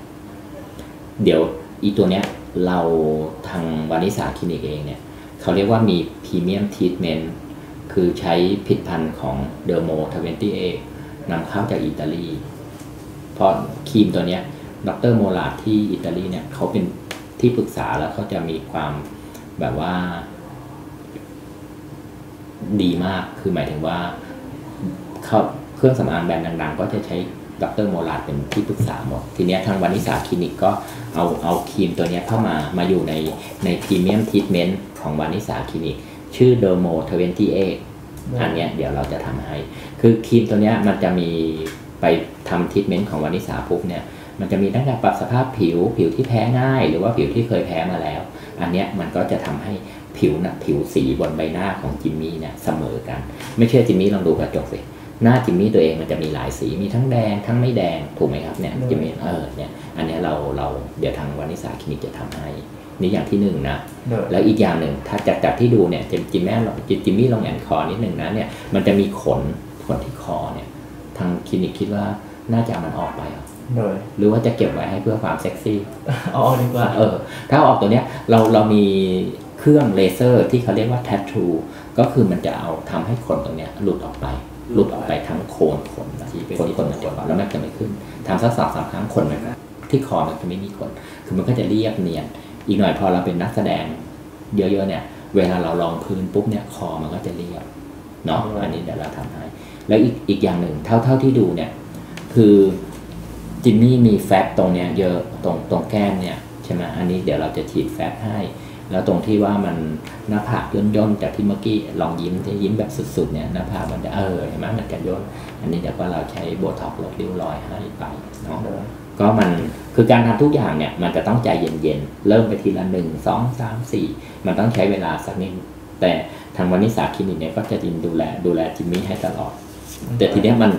ດຽວອີຕົວເນີ້ຍ ເຮົາທາງວານິສາຄລີນິກເອງເນີ້ຍ ເຂົາຮຽກວ່າມີພຣີມຽມທຣີດເມັນ ຄືໃຊ້ຜະລິດຕະພັນຂອງເດີໂມທະເວັນຕີເອດ ນຳເຂົ້າຈາກອີຕາລີ. ເພາະຄຣີມຕົວເນີ້ຍ ດຣ ໂມລາດ ທີ່ອີຕາລີເນີ້ຍ ເຂົາເປັນທີ່ປຶກສາ ແລ້ວເຂົາຈະມີຄວາມແບບວ່າ ດີມາກ ຄືໝາຍເຖິງວ່າ ເຄື່ອງສຳອາງແບຣນດັງໆ ກໍຈະໃຊ້ ດຣ ໂມລາດ ເປັນທີ່ປຶກສາໝົດ. ທີເນີ້ຍທາງວານິສາຄລີນິກກໍເອົາ ເອົາຄຣີມຕົວເນີ້ຍເຂົ້າມາ ມາຢູ່ໃນ ໃນພຣີມຽມທຣີດເມັນຂອງວານິສາຄລີນິກ ຊື່ເດີໂມທະເວັນຕີເອດ. ອັນເນີ້ຍດຽວເຮົາຈະທຳໃຫ້ ຄືຄຣີມຕົວເນີ້ຍມັນຈະມີ ໄປທຳທຣີດເມັນຂອງວານິສາປຸບເນີ້ຍ ມັນຈະມີຕັ້ງແຕ່ປັບສະພາບຜິວ ຜິວທີ່ແພ້ງ່າຍ ຫຼືວ່າຜິວທີ່ເຄີຍແພ້ມາແລ້ວ. ອັນເນີ້ຍມັນກໍຈະທຳໃຫ້ ຜິວນະ ຜິວສີບົນໃບໜ້າຂອງຈິມມີເນີ້ຍສະເໝີກັນ. ໄມ່ເຊື່ອຈິມມີລອງດູກະຈົກຊິ ໜ້າຈິມມີຕົວເອງມັນຈະມີຫຼາຍສີ ມີທັງແດງ ທັງໄມ່ແດງ ຖືກໄໝຄັບເນີ້ຍ ໂດຍ ຈິມມີ ເອີ ເນີ້ຍ ອັນເນີ້ຍເຮົາ ເຮົາ ດຽວທາງວານິສາຄລີນິກຈະທຳໃຫ້ ນີ້ຢ່າງທີໜຶ່ງນະ. ໂດຍ ແລ້ວອີກຢ່າງໜຶ່ງ ຖ້າຈາກ ຈາກທີ່ດູເນີ້ຍ ຈິມ ຈິມມີລອງ ຈິມ ຈິມມີລອງແອນຄໍນິດໜຶ່ງນະ ເນີ້ຍ ມັນຈະມີຂົນ ຂົນທີ່ຄໍເນີ້ຍ ທາງຄລີນິກຄິດວ່າ ໜ້າຈະເອົາມັນອອກໄປ ໂດຍ ຫຼືວ່າຈະເກັບໄວ້ໃຫ້ເພື່ອຄວາມເຊັກຊີ? ເອົາອອກດີກວ່າ. ເອີ ຖ້າເອົາອອກຕົວເນີ້ຍ ເຮົາ ເຮົາມີເຄື່ອງເລເຊີທີ່ເຂົາຮຽກວ່າແທັດທູ ກໍຄືມັນຈະເອົາ ທຳໃຫ້ຂົນຕົງເນີ້ຍຫຼຸດອອກໄປ ຫຼຸດອອກໄປທັງໂຄນຂົນ ທີ່ເປັນຂົນ ຂົນມັນຈະອອກ ແລ້ວມັນຈະໄມ່ຂຶ້ນ. ທຳສັກສອງສາມຄັ້ງ ຂົນມັນ ທີ່ຄໍມັນຈະໄມ່ມີຂົນ ຄືມັນກໍຈະລຽບນຽນ. ອີກໜ້ອຍພໍເຮົາເປັນນັກສະແດງ ເຢີະໆ ເນ່ຍ ເວລາເຮົາລອງພື້ນປຸບເນ່ຍ ຄໍມັນກໍຈະລຽບເນາະ. ອັນນີ້ດາລາທຳໃຫ້. ແລ້ວອີກ ອີກຢ່າງໜຶ່ງ ເທົ່າ ເທົ່າທີ່ດູເນ່ຍ ຄືຈິມມີມີແຟັດຕົງເນ່ຍເຢີະ ຕົງ ຕົງແກ້ມເນ່ຍ ໃຊ່ໄໝ? ອັນນີ້ດຽວເຮົາຈະສີດແຟັດໃຫ້. ແລ້ວຕົງທີ່ວ່າມັນໜ້າຜາກຍ່ນໆ ຈາກທີ່ເມື່ອກີ້ລອງຍິ້ມ ທີ່ຍິ້ມແບບສຸດໆ ເນ່ຍ ໜ້າຜາກມັນຈະ ເອີ ເຫັນໄໝ? ມັນຈະຍ່ນ. ອັນນີ້ດຽວກໍເຮົາໃຊ້ໂບທັອກລົດຣິ້ວຮອຍໃຫ້ໄປເນາະ. ກໍມັນ ຄືການທຳທຸກຢ່າງເນ່ຍ ມັນຈະຕ້ອງໃຈເຢັນໆ ເລີ່ມໄປທີລະໜຶ່ງ ສອງ ສາມ ສີ່ ມັນຕ້ອງໃຊ້ເວລາສັກນິດ. ແຕ່ທາງວານິສາຄລີນິກເນ່ຍ ກໍຈະຍິນ ດູແລ ດູແລຈິມມີໃຫ້ຕະຫຼອດ. ແຕ່ທີເນີ້ຍມັນ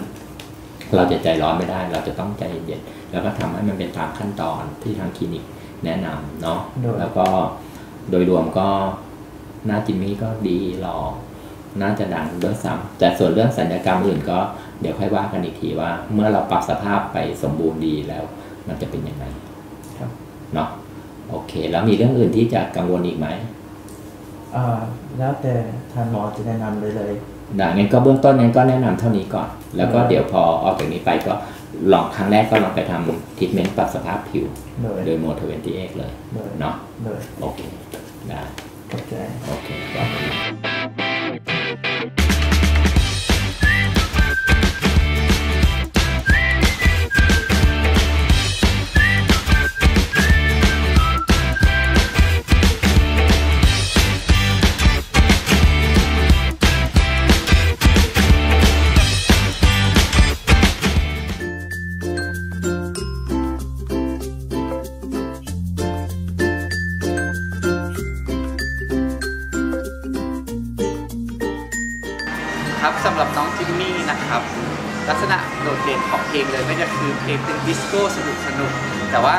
ເຮົາຈະໃຈຮ້ອນໄມ່ໄດ້ ເຮົາຈະຕ້ອງໃຈເຢັນໆ ແລ້ວກໍທຳໃຫ້ມັນເປັນຕາມຂັ້ນຕອນທີ່ທາງຄລີນິກແນະນຳເນາະ. ແລ້ວກໍໂດຍລວມກໍ ໜ້າຈິມມີກໍດີຫຼໍ່ ໜ້າຈະດັງດ້ວຍຊ້ຳ. ແຕ່ສ່ວນເລື່ອງສັນຍະກຳອື່ນກໍ ດຽວຄ່ອຍວ່າກັນອີກທີວ່າ ເມື່ອເຮົາປັບສະພາບໄປສົມບູນດີແລ້ວ ມັນຈະເປັນຫຍັງໄງ ເນາະ. ໂອເຄ ແລ້ວມີເລື່ອງອື່ນທີ່ຈະກັງວົນອີກໄໝ? ເອີ ແລ້ວແຕ່ທ່ານໝໍຈະແນະນຳໄດ້ເລີຍ. ໄດ້ ເງິນກໍເບື້ອງຕົ້ນເງິນກໍແນະນຳເທົ່ານີ້ກ່ອນ ແລ້ວກໍ ໂດຍ ດຽວພໍອອກຈາກນີ້ໄປກໍລອງ ຄັ້ງແລກກໍລອງໄປທຳທຣີດເມັນປັບສະພາບຜິວ ໂດຍ ໂດຍໂມທະເວັນຕີເອດເລີຍ ໂດຍ ເນາະ. ໂດຍ ໂອເຄ ໄດ້ ຂອບໃຈ ໂອເຄ ຂອບໃຈ. ครับ สำหรับน้องจิมมี่นะครับ ลักษณะโดดเด่นของเพลงเลยก็จะคือเพลงเป็นดิสโก้สนุกๆ แต่ว่า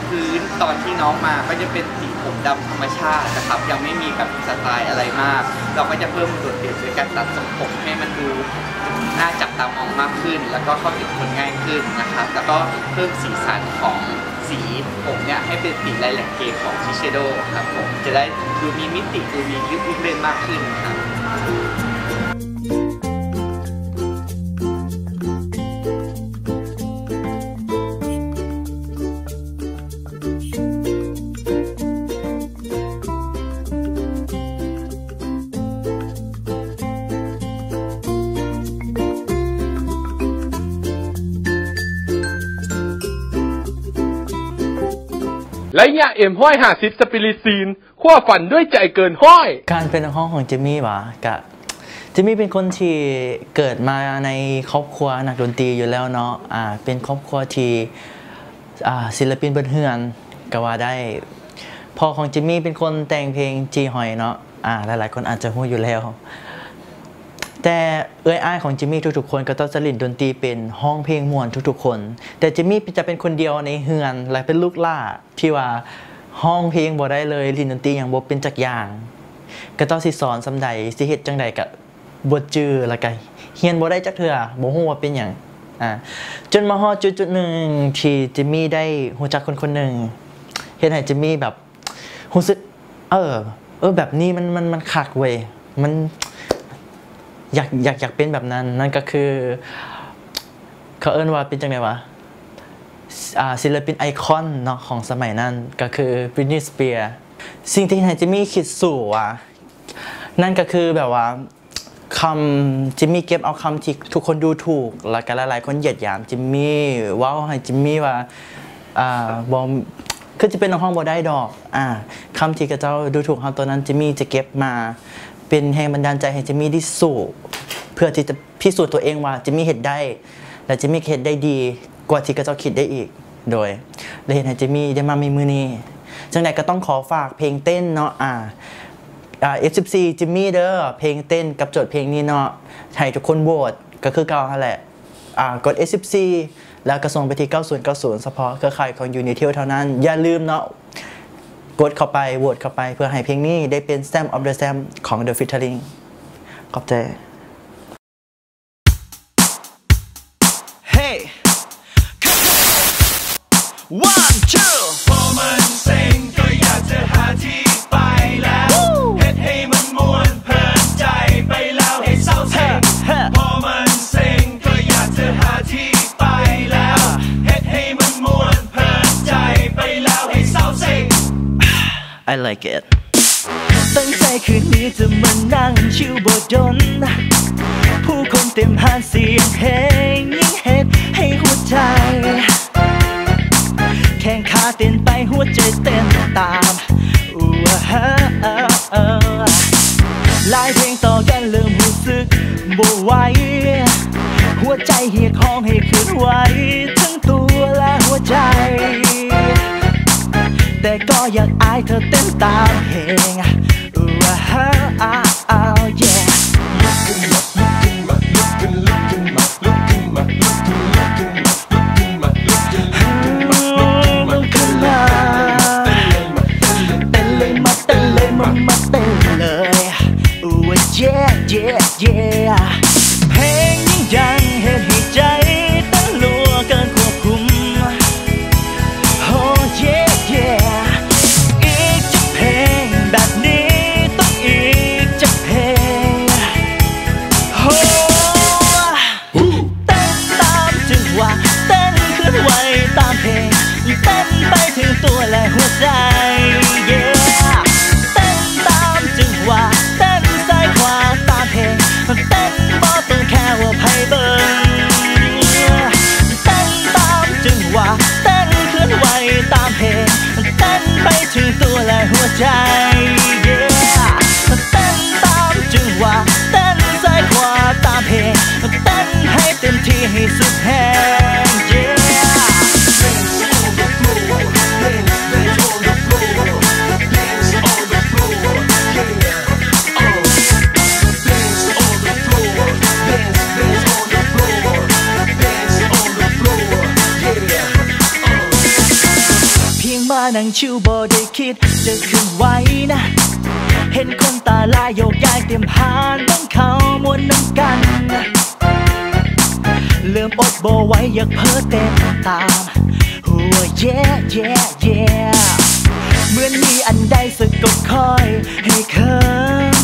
พื้นตอนที่น้องมาก็จะเป็นสีผมดำธรรมชาตินะครับ ยังไม่มีแบบสไตล์อะไรมาก เราก็จะเพิ่มโดดเด่นโดยการตัดทรงผมให้มันดูน่าจับตามองมากขึ้น แล้วก็เข้าถึงคนง่ายขึ้นนะครับ แล้วก็เพิ่มสีสันของ สีผมเนี่ยให้เป็นสีไลแล็กเกรย์ของชิเชโดครับผม จะได้ดูมีมิติ ดูมีลูกเล่นมากขึ้นครับ ໄລຍະ ເອັມຮ້ອຍຫ້າສິບ ສະປິລິດຊີນ ຄວ້າຝັນດ້ວຍໃຈເກີນຮ້ອຍ. ການເປັນນັກຮ້ອງຂອງຈິມມີຫວາ? ກະ ຈິມມີເປັນຄົນທີ່ເກີດມາໃນຄອບຄົວນັກດົນຕີຢູ່ແລ້ວເນາະ ອາ ເປັນຄອບຄົວທີ່ ອາ ສິນລະປິນເບິດເຮືອນກໍວ່າໄດ້. ພໍ່ຂອງຈິມມີເປັນຄົນແຕ່ງເພງຈີ່ຫອຍເນາະ ອາ ຫຼາຍໆຄົນອາດຈະຮູ້ຢູ່ແລ້ວ ແຕ່ເອື້ອຍອ້າຍຂອງຈິມມີທຸກໆຄົນກໍຕ້ອງຈະຫຼິ້ນດົນຕີເປັນ ຮ້ອງເພງມ່ວນທຸກໆຄົນ ແຕ່ຈິມມີຈະເປັນຄົນດຽວໃນເຮືອນ ແລະ ເປັນລູກຫຼ້າ ທີ່ວ່າຮ້ອງເພງບໍ່ໄດ້ເລີຍ ຫຼິ້ນດົນຕີຫຍັງບໍ່ເປັນຈັກຢ່າງ ກະເຈົ້າຊິສອນສ່ຳໃດ ຊິເຮັດຈັ່ງໃດກະບໍ່ຈື່ ແລ້ວກະຮຽນບໍ່ໄດ້ຈັກເທື່ອ ບໍ່ຮູ້ວ່າເປັນຫຍັງ. ອ່າ ຈົນມາຮອດຈຸດໆໜຶ່ງທີ່ຈິມມີໄດ້ຮູ້ຈັກຄົນຄົນໜຶ່ງ ເຮັດໃຫ້ຈິມມີແບບຮູ້ສຶກ ເອີ ເອີ ແບບນີ້ມັນ ມັນ ມັນຄັກເວີ້ຍ ມັນ ຢາກ ຢາກ ຢາກເປັນແບບນັ້ນ. ນັ້ນກໍຄື ເຂົາເອີ້ນວ່າເປັນຈັ່ງໃດວະ ອ່າ ສິລະປິນໄອຄອນເນາະ ຂອງສະໄໝນັ້ນ ກໍຄື Britney Spears. ສິ່ງທີ່ເຮັດໃຫ້ຈິມມີຄິດສູ້ວ່າ ນັ້ນກໍຄືແບບວ່າ ຄຳ ຈິມມີເກັບເອົາຄຳທີ່ທຸກຄົນດູຖູກ ແລ້ວກະຫຼາຍໆຄົນຢຽດຫຍາມຈິມມີ ເວົ້າໃຫ້ຈິມມີວ່າ ອ່າ ບໍ່ ຄືຈະເປັນນັກຮ້ອງບໍ່ໄດ້ດອກ. ອ່າ ຄຳທີ່ເຂົາເຈົ້າດູຖູກເຮົາໂຕນັ້ນ ຈິມມີຈະເກັບມາເປັນແຮງບັນດານໃຈໃຫ້ຈິມມີໄດ້ສູ້ ເພື່ອທີ່ຈະພິສູດຕົວເອງວ່າຈິມມີເຮັດໄດ້ ແລະ ຈິມມີກໍເຮັດໄດ້ດີກວ່າທີ່ເຂົາເຈົ້າຄິດໄດ້ອີກ ໂດຍ ແລະ ເຮັດໃຫ້ຈິມມີໄດ້ມາມີມື້ນີ້. ຈັ່ງໃດກໍຕ້ອງຂໍຝາກເພງເຕັ້ນເນາະ ອ່າ ອ່າ ເອັຟສິບສີ່ ຈິມມີເດີ ເພງເຕັ້ນກັບໂຈດເພງນີ້ເນາະ ໃຫ້ທຸກຄົນໂຫວດກໍຄືເກົ່າຫັ້ນແຫຼະ. ອ່າ ກົດ ເອັຟສິບສີ່ ແລ້ວກໍສົ່ງໄປທີ່ ເກົ້າສູນເກົ້າສູນ ສະເພາະເຄືອຂ່າຍຂອງ Unitel ເທົ່ານັ້ນ. ຢ່າລືມເນາະ ກົດເຂົ້າໄປ ໂຫວດເຂົ້າໄປ ເພື່ອໃຫ້ເພງນີ້ໄດ້ເປັນ Stamp of the Stamp ຂອງ The Featuring. ຂອບໃຈ. Hey, one, two. ພໍມັນເຊັງກໍຢາກຈະຫາທີ່ໄປແລ້ວ ເຮັດໃຫ້ມັນມ່ວນເພີນໃຈໄປແລ້ວ ໃຫ້ເຊົາເຊັງ. ພໍມັນເຊັງກໍຢາກຈະຫາທີ່ໄປແລ້ວ ເຮັດໃຫ້ມັນມ່ວນເພີນໃຈໄປແລ້ວ ໃຫ້ເຊົາເຊັງ. I like it. ຕັ້ງໃຈຄືນນີ້ຈະມານັ່ງຊິວບໍ່ດົນ ຜູ້ຄົນເຕັມຮ້ານສຽງເພງຍິ່ງເຮັດໃຫ້ຫົວໃຈ ແຂ້ງຂາເຕັ້ນໄປຫົວໃຈເຕັ້ນຕາມ ອູ້ ອາ ອາ ອາ ຫຼາຍເພງຕໍ່ກັນເລີ່ມຮູ້ສຶກບໍ່ໄຫວ ຫົວໃຈຮຽກຮ້ອງໃຫ້ເຄື່ອນໄຫວ ທັງຕົວແລະຫົວໃຈ ແຕ່ກໍຢາກອາຍເທີເຕັ້ນຕາມເພງ ອູ້ ອາ ອາ ອາ yeah. ລຸກຂຶ້ນມາ ລຸກຂຶ້ນມາ ລຸກຂຶ້ນ ລຸກຂຶ້ນມາ ລຸກຂຶ້ນ ລຸກຂຶ້ນມາ ລຸກຂຶ້ນ ລຸກຂຶ້ນມາ ລຸກຂຶ້ນມາ ລຸກຂຶ້ນມາ ລຸກຂຶ້ນມາ ລຸກຂຶ້ນມາ ເຕັ້ນເລີຍມາ ເຕັ້ນເລີຍມາ ເຕັ້ນເລີຍມາ ເຕັ້ນເລີຍມາ ເຕັ້ນເລີຍ ອູ້ ເຢ ເຢ ເຢ ເພງຍິ່ງຍັງເຮັດໃຫ້ໃຈເຕັ້ນລົວເກີນຄວບຄຸມ ໂຮ ເຢ ເຢ ອີກຈັກເພງ ແບບນີ້ຕ້ອງອີກຈັກເພງ ໂຮ ເຕັ້ນຕາມຈັງຫວະ ເຕັ້ນເຄື່ອນໄຫວຕາມເພງ ເຕັ້ນໄປເຖິງຕົວແລະຫົວໃຈ yeah. ເຕັ້ນຕາມຈັງຫວະ ເຕັ້ນຊ້າຍຂວາຕາມເພງ ເຕັ້ນບໍ່ຕ້ອງແຄວ່າໃຜເບິ່ງ ເຕັ້ນຕາມຈັງຫວະ ເຕັ້ນເຄື່ອນໄຫວຕາມເພງ ເຕັ້ນໄປເຖິງຕົວແລະຫົວໃຈ yeah. ເຕັ້ນຕາມຈັງຫວະ ເຕັ້ນຊ້າຍຂວາຕາມເພງ ເຕັ້ນໃຫ້ເຕັມທີ່ໃຫ້ສຸດແຮງ yeah. Dance on the floor, dance, dance on the floor, dance on the floor, yeah. Uh, dance on the floor, dance, dance on the floor, dance on the floor, yeah. Uh. ພຽງມານັ່ງຊິວບໍ່ໄດ້ຄິດຈະເຄື່ອນໄຫວນະ ເຫັນຄົນຕາຫຼາຍໂຍກຍ້າຍເຕັມຮ້ານ ເບິ່ງເຂົາມ່ວນນຳກັນ ເລີ່ມອົດບໍ່ໄຫວຢາກເພີເຕັ້ນຕາມ ຫົວ yeah yeah yeah. ເໝືອນມີອັນໃດສະກົດຂ້ອຍໃຫ້ເຂີນ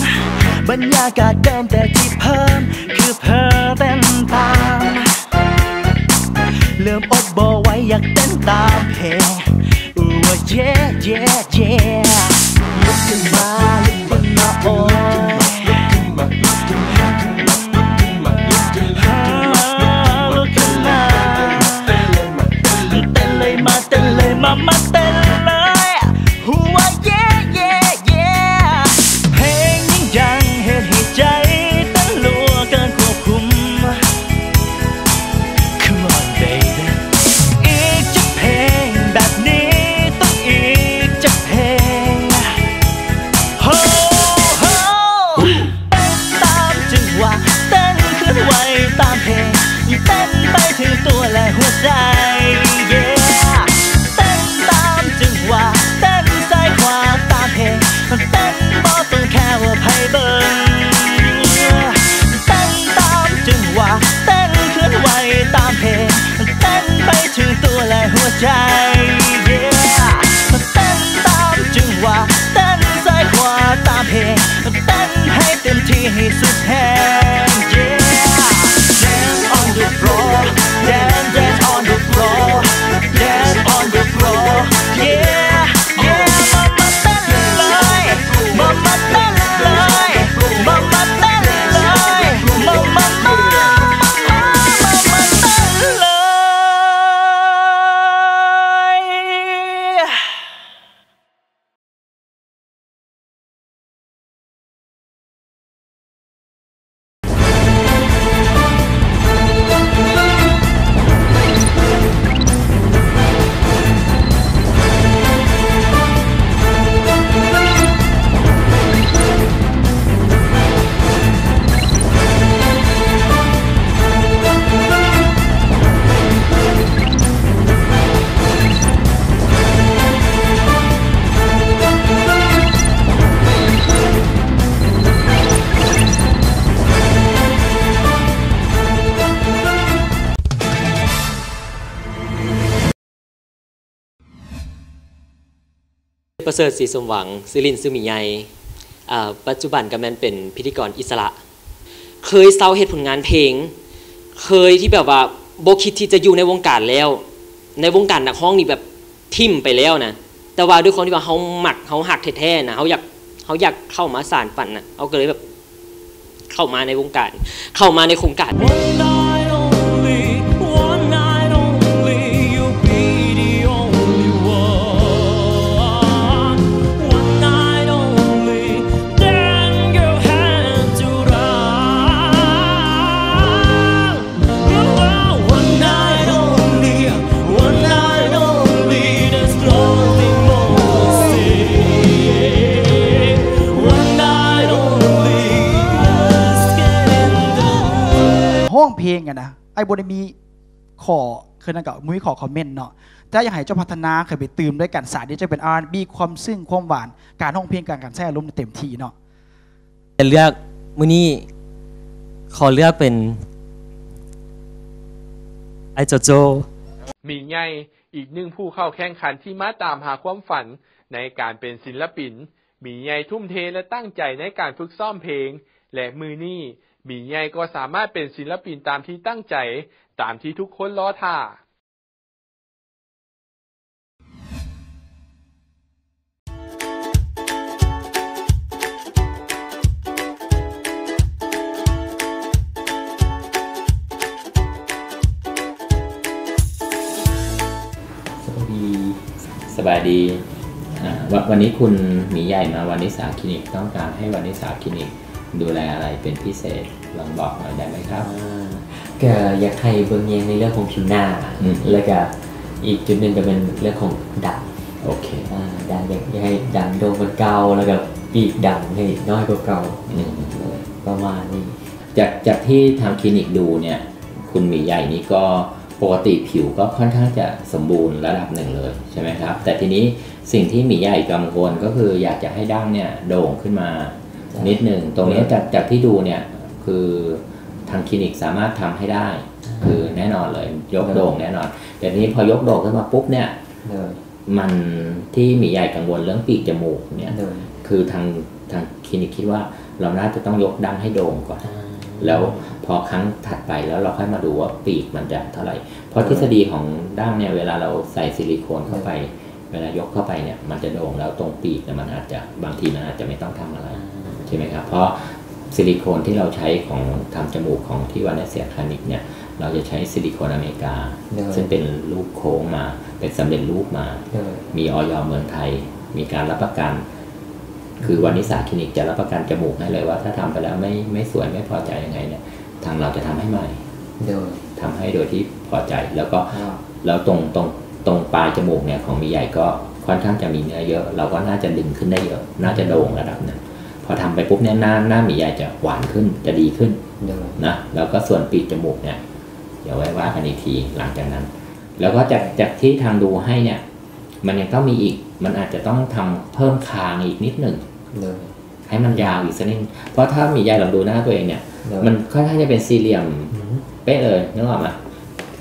ບັນຍາກາດເດີມແຕ່ທີ່ເພີ່ມຄືເພີເຕັ້ນຕາມ ເລີ່ມອົດບໍ່ໄຫວຢາກເຕັ້ນຕາມເພງ ອູ້ yeah yeah yeah. ລຸກຂຶ້ນມາ ລຸກຂຶ້ນມາ ໂອ້ຍ ລຸກຂຶ້ນມາ ລຸກຂຶ້ນມາ ລຸກຂຶ້ນມາ ລຸກຂຶ້ນມາ ລຸກຂຶ້ນມາ ລຸກຂຶ້ນມາ ລຸກຂຶ້ນມາ ລຸກຂຶ້ນມາ ເຕັ້ນເລີຍມາ ເຕັ້ນເລີຍມາ ເຕັ້ນເລີຍມາ ເຕັ້ນເລີຍມາ ເຕັ້ນເລີຍ ຫົວ yeah yeah yeah. ເພງຍິ່ງຍັງເຮັດໃຫ້ໃຈເຕັ້ນລົວເກີນຄວບຄຸມ Come on baby. ອີກຈັກເພງ ແບບນີ້ຕ້ອງອີກຈັກເພງ ໂຮ ໂຮ. ເຕັ້ນຕາມຈັງຫວະ ເຕັ້ນເຄື່ອນໄຫວຕາມເພງ ເຕັ້ນໄປເຖິງຕົວແລະຫົວໃຈ yeah. ເຕັ້ນຕາມຈັງຫວະ ເຕັ້ນຊ້າຍຂວາຕາມເພງ ເຕັ້ນບໍ່ຕ້ອງແຄວ່າໃຜເບິ່ງ ເຕັ້ນຕາມຈັງຫວະ ເຕັ້ນເຄື່ອນໄຫວຕາມເພ ໃຈ yeah ເຕັ້ນຕາມຈັງຫວະ ເຕັ້ນຊ້າຍຂວາຕາມເພງ ເຕັ້ນໃຫ້ເຕັມທີ່ໃຫ້ສຸດແຮງ yeah Dance on the floor Dance dance on the floor Dance on the floor yeah yeah ມາມາເຕັ້ນເລີຍ ມາມາເຕັ້ນເລີຍ ມາມາເຕັ້ນເລີຍ ມາມາມາມາມາມາເຕັ້ນເລີຍ. ປະເສີດ ສີສົມຫວັງ ຊື່ຫຼິ້ນຊື່ໝີໃຫຍ່ ອາ ປັດຈຸບັນກໍແມ່ນເປັນພິທີກອນອິດສະຫຼະ. ເຄີຍເຊົາເຮັດຜົນງານເພງ ເຄີຍທີ່ແບບວ່າບໍ່ຄິດທີ່ຈະຢູ່ໃນວົງການແລ້ວ ໃນວົງການນັກຮ້ອງນີ້ແບບຖິ້ມໄປແລ້ວນະ ແຕ່ວ່າດ້ວຍຄວາມທີ່ວ່າເຮົາມັກ ເຮົາຮັກແທ້ໆນະ ເຮົາຢາກ ເຮົາຢາກເຂົ້າມາສານຝັນນະ ເຮົາກໍເລີຍແບບ ເຂົ້າມາໃນວົງການ ເຂົ້າມາໃນໂຄງການ. One night only, one night only, you'll be the only one. One night only, then you had to run. One night only, one night only, there's nothing more to say. One night only, let's get it done. ຮ້ອງເພງຫັ້ນນະ ອ້າຍບໍ່ໄດ້ມີຂໍ້ ຄືນັ້ນກໍບໍ່ມີຂໍ້ຄອມເມັນເນາະ ແຕ່ຢາກໃຫ້ເຈົ້າພັດທະນາຂຶ້ນໄປຕື່ມດ້ວຍກັນ ສາຍນີ້ຈະເປັນ R&B ຄວາມຊຶ້ງ ຄວາມຫວານ ການຮ້ອງເພງ ການ ການໃຊ້ອາລົມເຕັມທີ່ເນາະ. ເລືອກ ມື້ນີ້ຂໍເລືອກເປັນ ອ້າຍໂຈໂຈ. ໝີໃຫຍ່ ອີກໜຶ່ງຜູ້ເຂົ້າແຂ່ງຂັນທີ່ມາຕາມຫາຄວາມຝັນໃນການເປັນສິນລະປິນ. ໝີໃຫຍ່ທຸ່ມເທ ແລະ ຕັ້ງໃຈໃນການຝຶກຊ້ອມເພງ ແລະ ມື້ນີ້ໝີໃຫຍ່ກໍສາມາດເປັນສິນລະປິນຕາມທີ່ຕັ້ງໃຈ, ຕາມທີ່ທຸກຄົນລໍຖ້າ. ສະບາຍດີ ສະບາຍດີ. ອ່າ ວະ ວັນນີ້ຄຸນໝີໃຫຍ່ມາວັນນິສາຄລີນິກ ຕ້ອງການໃຫ້ວັນນິສາຄລີນິກ ດູແລອະໄລເປັນພິເສດ ລອງບອກໜ້ອຍໄດ້ໄໝຄັບ? ອ່າ ກໍຢາກໃຫ້ເບິ່ງແຍງໃນເລື່ອງຂອງຜິວໜ້າ ອືມ ແລ້ວກໍອີກຈຸດໜຶ່ງກໍເປັນເລື່ອງຂອງດັງ. ໂອເຄ ອ່າ ດັງ ຢາກ ຢາກໃຫ້ດັງໂດ່ງກວ່າເກົ່າ ແລ້ວກໍປີກດັງໃຫ້ນ້ອຍກວ່າເກົ່າ. ອືມ ປະມານນີ້. ຈາກ ຈາກທີ່ທາງຄລີນິກດູເນຍ ຄຸນໝີໃຫຍ່ນີ້ກໍ ປົກກະຕິຜິວກໍຄ່ອນຂ້າງຈະສົມບູນລະດັບໜຶ່ງເລີຍ ໃຊ່ໄໝຄັບ? ແຕ່ທີນີ້ສິ່ງທີ່ໝີໃຫຍ່ກັງວົນກໍຄືຢາກຈະໃຫ້ດັ້ງເນຍໂດ່ງຂຶ້ນມາ ຈ້ະ ນິດໜຶ່ງ. ຕົງເນຍ ໂດຍ ຈາກ ຈາກທີ່ດູເນຍ ຄືທາງຄລີນິກສາມາດທຳໃຫ້ໄດ້ ອ່າ ຄືແນ່ນອນເລີຍ ຍົກ ໂດຍ ໂດ່ງແນ່ນອນ. ແຕ່ທີນີ້ພໍຍົກໂດ່ງຂຶ້ນມາປຸບເນຍ ໂດຍ ມັນ ທີ່ໝີໃຫຍ່ກັງວົນເລື່ອງປີກຈະມູກເນຍ ໂດຍ ຄືທາງ ທາງຄລີນິກຄິດວ່າເຮົາໜ້າຈະຕ້ອງຍົກດັ້ງໃຫ້ໂດ່ງກ່ອນ ອ່າ ແລ້ວພໍຄັ້ງຖັດໄປແລ້ວເຮົາຄ່ອຍມາດູວ່າປີກມັນຈະເທົ່າໃດ. ເພາະ ໂດຍ ທິດສະດີຂອງດັ້ງເນຍ ເວລາເຮົາໃສ່ຊິລິໂຄນເຂົ້າໄປ ໂດຍ ເວລາຍົກເຂົ້າໄປເນຍ ມັນຈະໂດ່ງ ແລ້ວຕົງປີກເນຍ ມັນອາດຈະ ບາງທີມັນອາດຈະໄມ່ຕ້ອງທຳອະໄລ ອ່າ ໃຊ່ໄໝຄັບ? ເພາະ ຊິລິໂຄນທີ່ເຮົາໃຊ້ຂອງທຳຈະມູກຂອງທີ່ວາເນເຊຍຄລີນິກເນຍ ເຮົາຈະໃຊ້ຊິລິໂຄນອາເມລິກາ ໂດຍ ເຊິ່ງເປັນຮູບໂຄ້ງມາ ເປັນສຳເລັດຮູບມາ ໂດຍ ມີ ອອຍ ເມືອງໄທ ມີການຮັບປະກັນ ຄືວານິສາຄລີນິກຈະຮັບປະກັນຈະມູກໃຫ້ເລີຍວ່າ ຖ້າທຳໄປແລ້ວໄມ່ ໄມ່ສວຍ ໄມ່ພໍໃຈຍັງໄງເນຍ ທາງເຮົາຈະທຳໃຫ້ໃໝ່ ໂດຍ ທຳໃຫ້ໂດຍທີ່ພໍໃຈ ແລ້ວກໍ ແລ້ວຕົງ ຕົງ ຕົງປາຍຈະມູກເນຍ ຂອງໝີໃຫຍ່ກໍຄ່ອນຂ້າງຈະມີເນື້ອເຍີະ ເຮົາກໍໜ້າຈະດຶງຂຶ້ນໄດ້ເຍີະ ໜ້າຈະໂດ່ງລະດັບໜຶ່ງ. ພໍທຳໄປປຸບເນຍ ໜ້າ ໜ້າໝີໃຫຍ່ຈະຫວານຂຶ້ນ ຈະດີຂຶ້ນ ໂດຍ ນະ ແລ້ວກໍສ່ວນປີກຈະມູກເນຍ ດຽວໄວ້ວ່າກັນອີກທີຫຼັງຈາກນັ້ນ. ແລ້ວກໍຈາກ ຈາກທີ່ທາງດູໃຫ້ເນຍ ມັນຍັງຕ້ອງມີອີກ ມັນອາດຈະຕ້ອງທຳເພີ່ມຄາງອີກນິດໜຶ່ງ ໂດຍ ໃຫ້ມັນຍາວອີກສັກນິດ ເພາະຖ້າໝີໃຫຍ່ລອງດູໜ້າຕົວເອງເນຍ ໂດຍ ມັນຄ່ອນຂ້າງຈະເປັນສີ່ຫຼ່ຽມ ອືຮຶ ເປະເລີຍ ນຶກອອກມາ?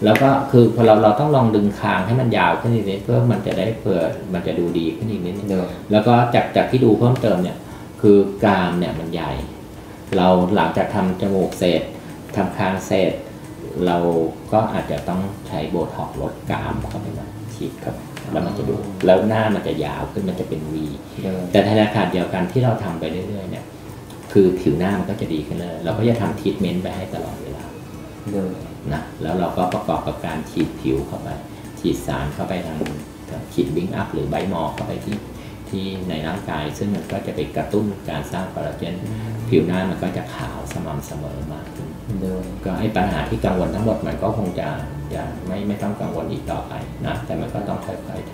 แล้วก็คือพอเรา เราต้องลองดึงคางให้มันยาวขึ้นอีกนิด เพื่อมันจะได้ เพื่อมันจะดูดีขึ้นอีกนิดนึง โดย แล้วก็จาก จากที่ดูเพิ่มเติมเนี่ย คือกรามเนี่ยมันใหญ่ เราหลังจากทำจมูกเสร็จ ทำคางเสร็จ เราก็อาจจะต้องใช้โบท็อกซ์ลดกรามเข้าไปหน่อย ฉีดเข้าไป แล้วมันจะดู แล้วหน้ามันจะยาวขึ้น มันจะเป็น V โดย แต่ในขณะเดียวกันที่เราทำไปเรื่อยๆเนี่ย คือผิวหน้ามันก็จะดีขึ้นเรื่อยๆ เราก็จะทำทรีทเมนต์ไปให้ตลอดเวลา โดย นะ แล้วเราก็ประกอบกับการฉีดผิวเข้าไป ฉีดสารเข้าไปทาง ทาง ฉีดบิงอัพ หรือไบมอลเข้าไปที่ ที่ในร่างกาย ซึ่งมันก็จะไปกระตุ้นการสร้างคอลลาเจน อืม ผิวหน้ามันก็จะขาวสม่ำเสมอมากขึ้น โดย ก็ไอ้ปัญหาที่กังวลทั้งหมดมันก็คงจะ จะไม่ ไม่ต้องกังวลอีกต่อไปนะ แต่มันก็ต้องค่อยๆท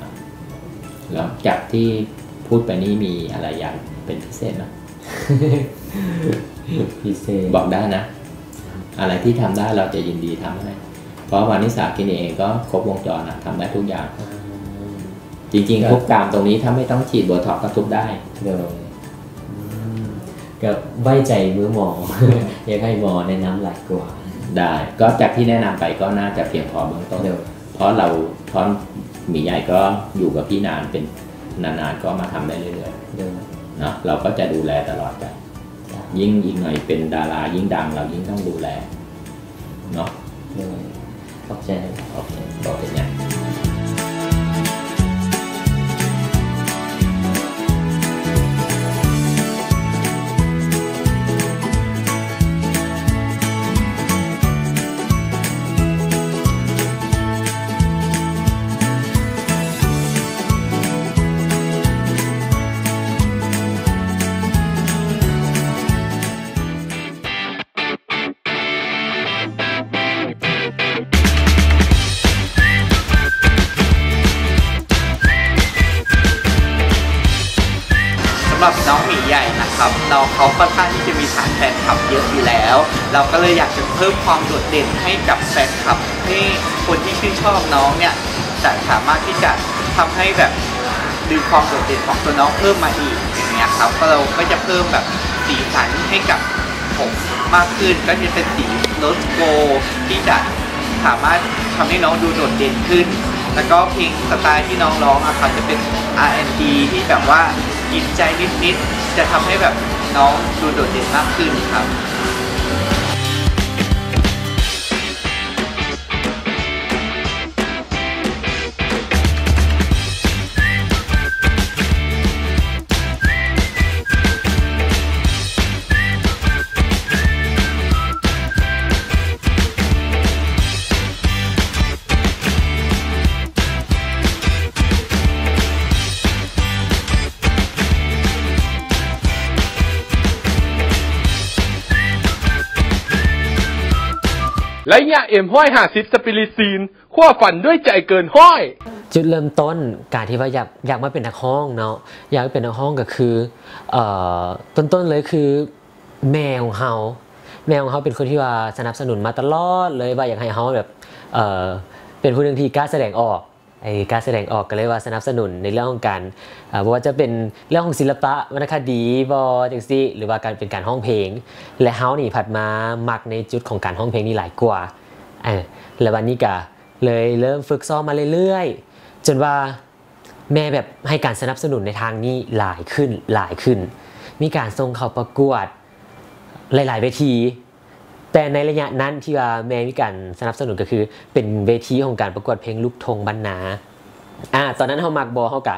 ำ แล้วจากที่พูดไปนี่มีอะไรอยากเป็นพิเศษไหม? พิเศษ บอกได้นะ อะไรที่ทำได้เราจะยินดีทำให้ เพราะวานิสาคลินิกเองก็ครบวงจรนะ ทำได้ทุกอย่าง อ่า จริงๆ ครับ ทุบกรามตรงนี้ถ้าไม่ต้องฉีดโบท็อกซ์ก็ทุบได้ โดย อืม ก็ไว้ใจมือหมอ อยากให้หมอแนะนำหลายกว่า ได้ ก็จากที่แนะนำไปก็น่าจะเพียงพอเบื้องต้น โดย เพราะเรา เพราะหมีใหญ่ก็อยู่กับพี่นาน เป็น นานๆ ก็มาทำได้เรื่อยๆ โดย เนาะ เราก็จะดูแลตลอดไป ครับ ยิ่งอีกหน่อยเป็นดารายิ่งดัง เรายิ่งต้องดูแล เนาะ โดย ขอบใจ โอเค บ่เป็นหยัง สำหรับน้องหมีใหญ่นะครับ น้องเขาค่อนข้างที่จะมีฐานแฟนคลับเยอะอยู่แล้ว เราก็เลยอยากจะเพิ่มความโดดเด่นให้กับแฟนคลับ ให้คนที่ชื่นชอบน้องเนี่ย จะสามารถที่จะทำให้แบบดึงความโดดเด่นของตัวน้องเพิ่มมาอีก อย่างเงี้ยครับ ก็เราก็จะเพิ่มแบบสีสันให้กับผมมากขึ้น ก็จะเป็นสีโรสโกลด์ ที่จะสามารถทำให้น้องดูโดดเด่นขึ้น แล้วก็เพลงสไตล์ที่น้องร้องอะครับ จะเป็น อาร์ แอนด์ บี ที่แบบว่ากินใจนิดๆ จะทำให้แบบน้องดูโดดเด่นมากขึ้นครับ ໄລຍະ ເອັມຮ້ອຍຫ້າສິບ ສະປິລິດຊີນ ຄວ້າຝັນດ້ວຍໃຈເກີນຮ້ອຍ. ຈຸດເລີ່ມຕົ້ນການທີ່ວ່າຢາກ ຢາກມາເປັນນັກຮ້ອງເນາະ ຢາກເປັນນັກຮ້ອງກໍຄື ເອີ ຕົ້ນໆເລີຍຄືແມ່ຂອງເຮົາ ແມ່ຂອງເຮົາເປັນຄົນທີ່ວ່າສະໜັບສະໜູນມາຕະຫຼອດເລີຍ ວ່າຢາກໃຫ້ເຮົາແບບ ເອີ ເປັນຜູ້ໜຶ່ງທີ່ກ້າສະແດງອອກ ໄອ້ການສະແດງອອກ ກໍເລີຍວ່າສະໜັບສະໜູນໃນເລື່ອງຂອງການ ເອີ ບໍ່ວ່າຈະເປັນເລື່ອງຂອງສິລະປະວັນນະຄະດີບໍ ຈັ່ງຊີ້ ຫຼືວ່າການ ເປັນການຮ້ອງເພງ ແລະ ເຮົານີ້ພັດມາມັກໃນຈຸດຂອງການຮ້ອງເພງນີ້ຫຼາຍກວ່າ ເອີ ແລະ ບັດນີ້ກະເລີຍເລີ່ມຝຶກຊ້ອມມາເລື້ອຍໆ ຈົນວ່າແມ່ແບບໃຫ້ການສະໜັບສະໜູນໃນທາງນີ້ຫຼາຍຂຶ້ນ ຫຼາຍຂຶ້ນ ມີການສົ່ງເຂົ້າປະກວດຫຼາຍໆເວທີ. ແຕ່ໃນໄລຍະນັ້ນທີ່ວ່າແມ່ມີການສະໜັບສະໜູນ ກໍຄືເປັນເວທີຂອງການປະກວດເພງລູກທົ່ງບ້ານນາ ອາ ຕອນນັ້ນເຮົາມັກບໍ່ ເຮົາກະ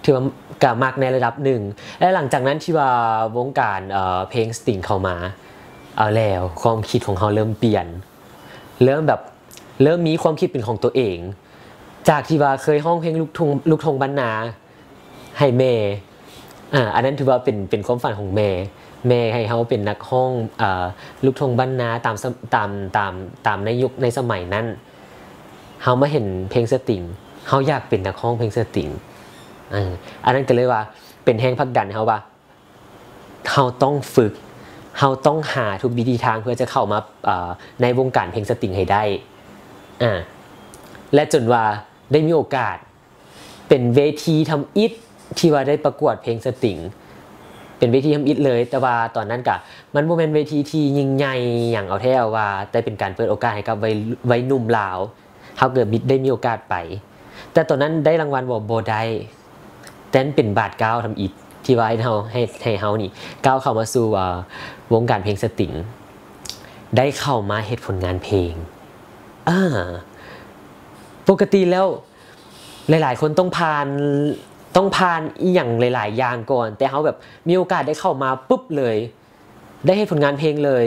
ຖືວ່າກະມັກໃນລະດັບໜຶ່ງ ແລະ ຫຼັງຈາກນັ້ນທີ່ວ່າວົງການ ເອີ ເພງສະຕິງເຂົ້າມາ ເອົາແລ້ວ ຄວາມຄິດຂອງເຮົາເລີ່ມປ່ຽນ ເລີ່ມແບບ ເລີ່ມມີຄວາມຄິດເປັນຂອງຕົວເອງ ຈາກທີ່ວ່າເຄີຍຮ້ອງເພງລູກທົ່ງ ລູກທົ່ງບ້ານນາ ໃຫ້ແມ່ ອາ ອັນນັ້ນຖືວ່າເປັນ ເປັນຄວາມຝັນຂອງແມ່ ແມ່ໃຫ້ເຮົາເປັນນັກຮ້ອງ ອາ ລູກທົ່ງບ້ານນາຕາມສະ ຕາມ ຕາມ ຕາມໃນຍຸກໃນສະໄໝນັ້ນ ເຮົາມາເຫັນເພງສະຕິງ ເຮົາຢາກເປັນນັກຮ້ອງເພງສະຕິງ ເອີ ອັນນັ້ນກໍເລີຍວ່າເປັນແຮງຜັກດັນໃຫ້ເຮົາວ່າ ເຮົາຕ້ອງຝຶກ ເຮົາຕ້ອງຫາທຸກວິທີທາງເພື່ອຈະເຂົ້າມາ ເອີ ໃນວົງການເພງສະຕິງໃຫ້ໄດ້ ອາ ແລະ ຈົນວ່າໄດ້ມີໂອກາດ ເປັນເວທີທຳອິດທີ່ວ່າໄດ້ປະກວດເພງສະຕິງ ປັນເວທີທຳອິດເລີຍ, ແຕ່ວ່າຕອນນັ້ນກະມັນບໍ່ແມ່ນເວທີທີ່ຍິ່ງໃຫຍ່ຫຍັງເອົາແທ້ເອົາວ່າ, ແຕ່ເປັນການເປີດໂອກາດໃຫ້ກັບໄວ ໄວໜຸ່ມລາວ, ເຮົາກໍໄດ້ມີໂອກາດໄປ. ແຕ່ຕອນນັ້ນໄດ້ລາງວັນບໍ່? ບໍ່ໄດ້, ແຕ່ມັນເປັນບາດກ້າວທຳອິດທີ່ວ່າໃຫ້ເຮົາ ໃຫ້ ໃຫ້ເຮົານີ້ກ້າວເຂົ້າມາສູ່ ເອີ ວົງການເພງສະຕິງ, ໄດ້ເຂົ້າມາເຮັດຜົນງານເພງ. ອາ ປົກກະຕິແລ້ວ ຫຼາຍໆຄົນຕ້ອງຜ່ານ ຕ້ອງຜ່ານອີ່ຫຍັງຫຼາຍໆຢ່າງກ່ອນ, ແຕ່ເຮົາແບບມີໂອກາດໄດ້ເຂົ້າມາປຶບເລີຍ, ໄດ້ເຮັດຜົນງານເພງເລີຍ.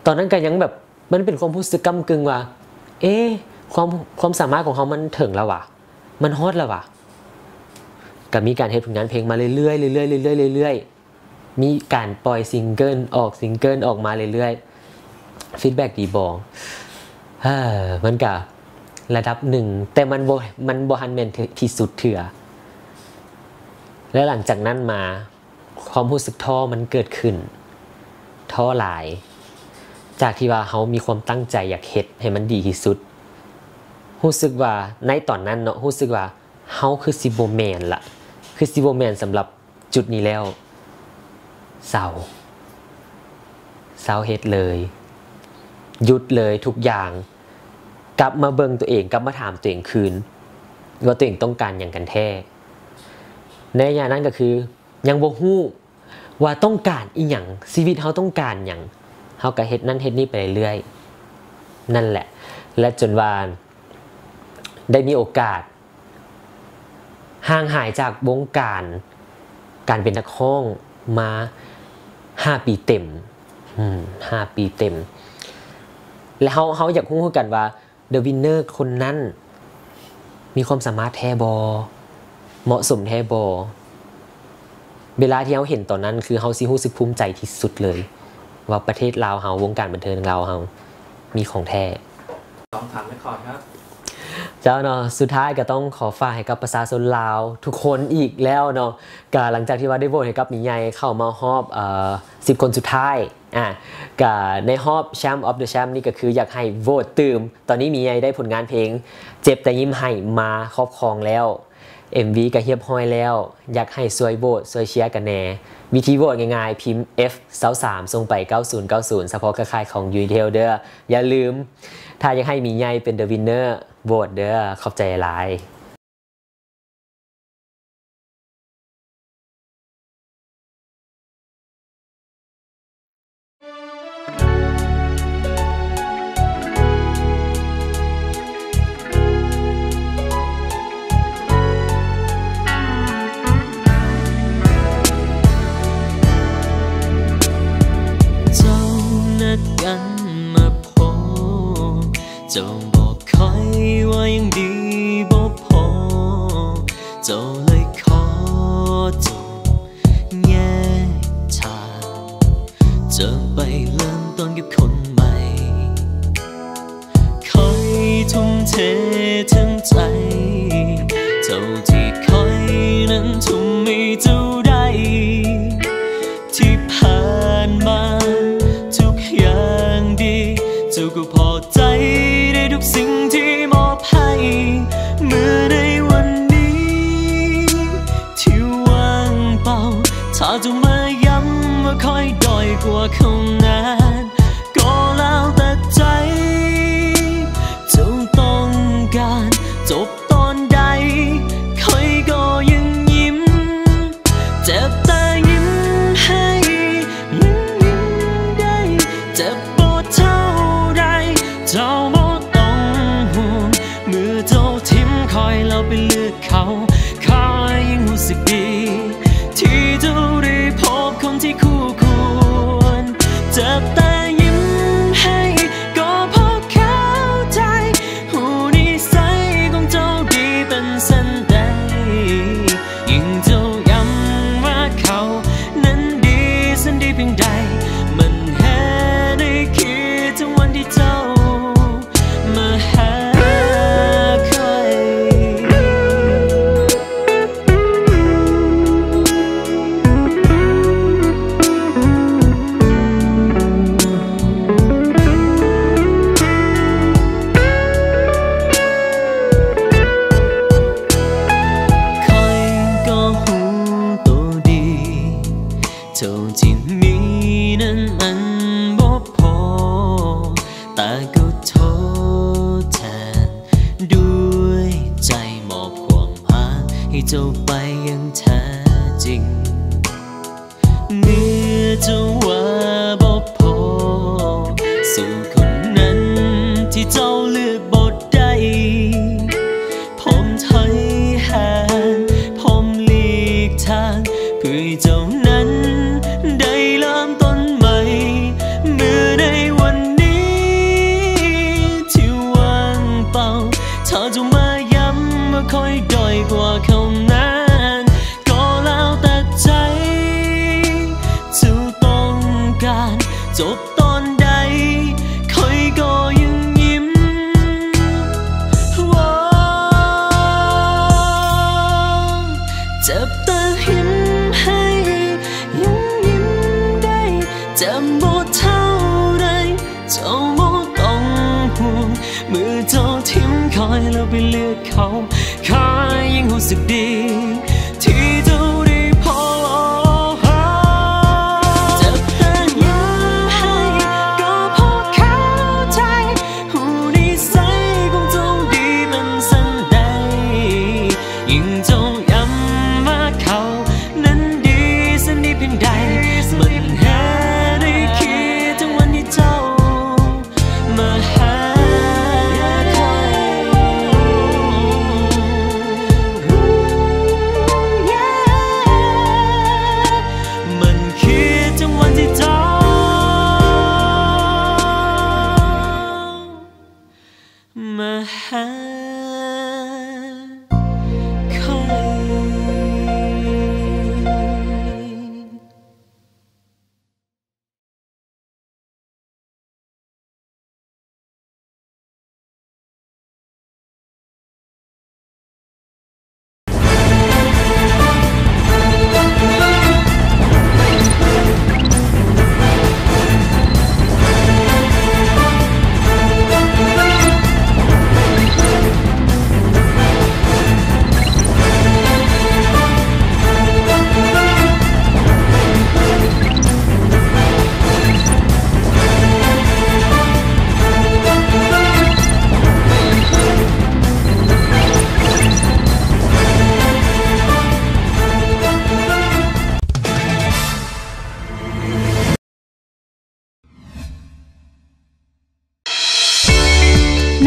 ຕອນນັ້ນກໍຍັງແບບ ມັນເປັນຄວາມຮູ້ສຶກກ້ຳກຶ່ງວ່າ ເອ ຄວາມ ຄວາມສາມາດຂອງເຮົາມັນເຖິງແລ້ວຫວາ? ມັນຮອດແລ້ວຫວາ? ກໍມີການເຮັດຜົນງານເພງມາເລື້ອຍໆ ເລື້ອຍໆ ເລື້ອຍໆ ເລື້ອຍໆ. ມີການປ່ອຍຊິງເກິນ ອອກຊິງເກິນອອກມາເລື້ອຍໆ. ຟີດແບັກດີບໍ່? ເອີ ມັນກະລະດັບໜຶ່ງ, ແຕ່ມັນບໍ່ ມັນບໍ່ທັນແມ່ນທີ່ສຸດເທື່ອ. ແລະ ຫຼັງຈາກນັ້ນມາ ຄວາມຮູ້ສຶກທໍ້ມັນເກີດຂຶ້ນ, ທໍ້ຫຼາຍ. ຈາກທີ່ວ່າເຮົາມີຄວາມຕັ້ງໃຈຢາກເຮັດໃຫ້ມັນດີທີ່ສຸດ, ຮູ້ສຶກວ່າໃນຕອນນັ້ນເນາະ, ຮູ້ສຶກວ່າເຮົາຄືຊິບໍ່ແມ່ນລະ, ຄືຊິບໍ່ແມ່ນສຳລັບ ຈຸດນີ້ແລ້ວ ເຊົາ ເຊົາເຮັດເລີຍ, ຢຸດເລີຍທຸກຢ່າງ, ກັບມາເບິ່ງຕົວເອງ, ກັບມາຖາມຕົວເອງຄືນວ່າຕົວເອງຕ້ອງການຫຍັງກັນແທ້. ໃນໄລຍະນັ້ນກໍຄືຍັງບໍ່ຮູ້ວ່າຕ້ອງການອີ່ຫຍັງ, ຊີວິດເຮົາຕ້ອງການຫຍັງ, ເຮົາກໍເຮັດນັ້ນເຮັດນີ້ໄປເລື້ອຍໆ ນັ້ນແຫຼະ. ແລະ ຈົນວ່າໄດ້ມີໂອກາດ ຫ່າງຫາຍຈາກວົງການການເປັນນັກຮ້ອງມາຫ້າປີເຕັມ, ອືມ ຫ້າປີເຕັມ ແລະ ເຮົາ ເຮົາຢາກຮູ້ຄືກັນວ່າ The Winner ຄົນນັ້ນມີຄວາມສາມາດແທ້ບໍ່? ເໝາະສົມແທ້ບໍ່? ເວລາທີ່ເຮົາເຫັນຕອນນັ້ນ ຄືເຮົາຊິຮູ້ສຶກພູມໃຈທີ່ສຸດເລີຍວ່າປະເທດລາວເຮົາ, ວົງການບັນເທີງລາວເຮົາມີຂອງແທ້. ຕ້ອງຖາມໄວ້ກ່ອນຄັບ ເຈົ້າເນາະ. ສຸດທ້າຍກໍຕ້ອງຂໍຝາກໃຫ້ກັບປະຊາຊົນລາວທຸກຄົນອີກແລ້ວເນາະ, ກໍຫຼັງຈາກທີ່ວ່າໄດ້ໂຫວດໃຫ້ກັບໝີໃຫຍ່ເຂົ້າມາຮອບ ເອີ ສິບຄົນສຸດທ້າຍ, ອາ ກໍໃນຮອບ Champ of the Champ ນີ້ກໍຄືຢາກໃຫ້ໂຫວດຕື່ມ. ຕອນນີ້ໝີໃຫຍ່ໄດ້ຜົນງານເພງເຈັບແຕ່ຍິ້ມໃຫ້ມາຄອບຄອງແລ້ວ, ເອັມວີກໍຮຽບຮ້ອຍແລ້ວ, ຢາກໃຫ້ຊ່ວຍໂຫວດ ຊ່ວຍເຊຍກັນແດ່. ວິທີໂຫວດງ່າຍໆ, ພິມ F ຊາວສາມ ສົ່ງໄປ ເກົ້າສູນເກົ້າສູນ ສະເພາະເຄືອຂ່າຍຂອງ Unitel ເດີ້. ຢ່າລືມ, ຖ້າຢາກໃຫ້ໝີໃຫຍ່ເປັນ The Winner ໂຫວດເດີ້. ຂອບໃຈຫຼາຍ. ເຈົ້ານັດກັນມາພໍ້ ເຈົ້າບອກຂ້ອຍວ່າຍັງດີບໍ່ພໍ, ເຈົ້າເລີຍຂໍເຈົ້າແຍກທາງ, ຈະໄປເລີ່ມຕົ້ນກັບຄົນໃໝ່. ຂ້ອຍທຸ່ມເທທັງໃຈ, ເທົ່າທີ່ຂ້ອຍນັ້ນທຸ່ມໃຫ້ເຈົ້າໄດ້. ທີ່ຜ່ານມາທຸກຢ່າງດີ, ເຈົ້າກໍພໍໃຈໃນທຸກສິ່ງທີ່ມອບໃຫ້. ເມື່ອໃນວັນນີ້ທີ່ວ່າງເປົ່າ, ຖ້າເຈົ້າມາຢ້ຳວ່າຂ້ອຍດ້ອຍກວ່າເຂົານັ້ນ, ກໍແລ້ວແຕ່ໃຈ. ເຈົ້າຕ້ອງການຈົບ ຕອນໃດຂ້ອຍກໍຍັງຍິ້ມ, ເຈັບແຕ່ຍິ້ມໃຫ້, ຍັງຍິ້ມໄດ້, ເຈັບບໍ່ເທົ່າໃດ ເຈົ້າບໍ່ຕ້ອງຫ່ວງ. ເມື່ອເຈົ້າຖິ້ມຂ້ອຍແລ້ວໄປເລືອກເຂົາ, ຂ້ອຍຍັງຮູ້ສຶກດີ ທີ່ເຈົ້າໄດ້ພົບຄົນທີ່ຄູ່ຄວນ. ເຈັບແຕ່ຍິ້ມໃຫ້ ກໍພໍເຂົ້າໃຈ, ຮູ້ນິໄສຂອງເຈົ້າດີເປັນຊັ້ນໃດ. ຍິ່ງເຈົ້າຢ້ຳວ່າເຂົານັ້ນດີ, ຊັ້ນດີພຽງໃດ, ມັນແຮ່ໃນຄິດເຖິງວັນທີ່ເຈົ້າມາຫາຂ້ອຍ. ຕໍ່ໄປຢ່າງແທ້ຈິງ ເມື່ອເຈົ້າວ່າບໍ່ພໍ ສູ່ຄົນນັ້ນທີ່ເຈົ້າເລືອກບໍ່ໄດ້ ພ້ອມຖອຍຫ່າງ ພ້ອມຫຼີກທາງ ເພື່ອໃຫ້ເຈົ້ານັ້ນໄດ້ເລີ່ມຕົ້ນໃໝ່ ເມື່ອໃນວັນນີ້ທີ່ວ່າງເປົ່າ ຖ້າເຈົ້າມາຢ້ຳວ່າຂ້ອຍດ້ອຍກວ່າເຂົານັ້ນ ກໍແລ້ວແຕ່ໃຈ ເຈົ້າຕ້ອງການຈົບຕອນໃດ ຂ້ອຍກໍຍັງຍິ້ມ ເຈັບແຕ່ເຫັນໃຫ້ຍັງຍິ້ມໄດ້ ເຈັບບໍ່ເທົ່າໃດ ເຈົ້າບໍ່ຕ້ອງຫ່ວງ ເມື່ອເຈົ້າຖິ້ມຂ້ອຍແລ້ວໄປເລືອກເຂົາ ຂ້າຍັງຮູ້ສຶກດີ ທີ່ເຈົ້າໄດ້ພໍ ເຈັບແຕ່ຍິ້ມໃຫ້ກໍພໍເຂົ້າໃຈ ຮູ້ນິໄສຂອງເຈົ້າດີແມ່ນສ່ຳໃດ ຍິ່ງເຈົ້າຢ້ຳວ່າເຂົານັ້ນດີສ່ຳນີ້ພຽງໃດ ມັນແຮ່ໃນເຂດຈັງຫວັດທີ່ເຈົ້າ ມາຫາຂ້ອຍ ມັນຄືຈັງຫວະທີ່ເຈົ້າມາຫາຂ້ອຍ.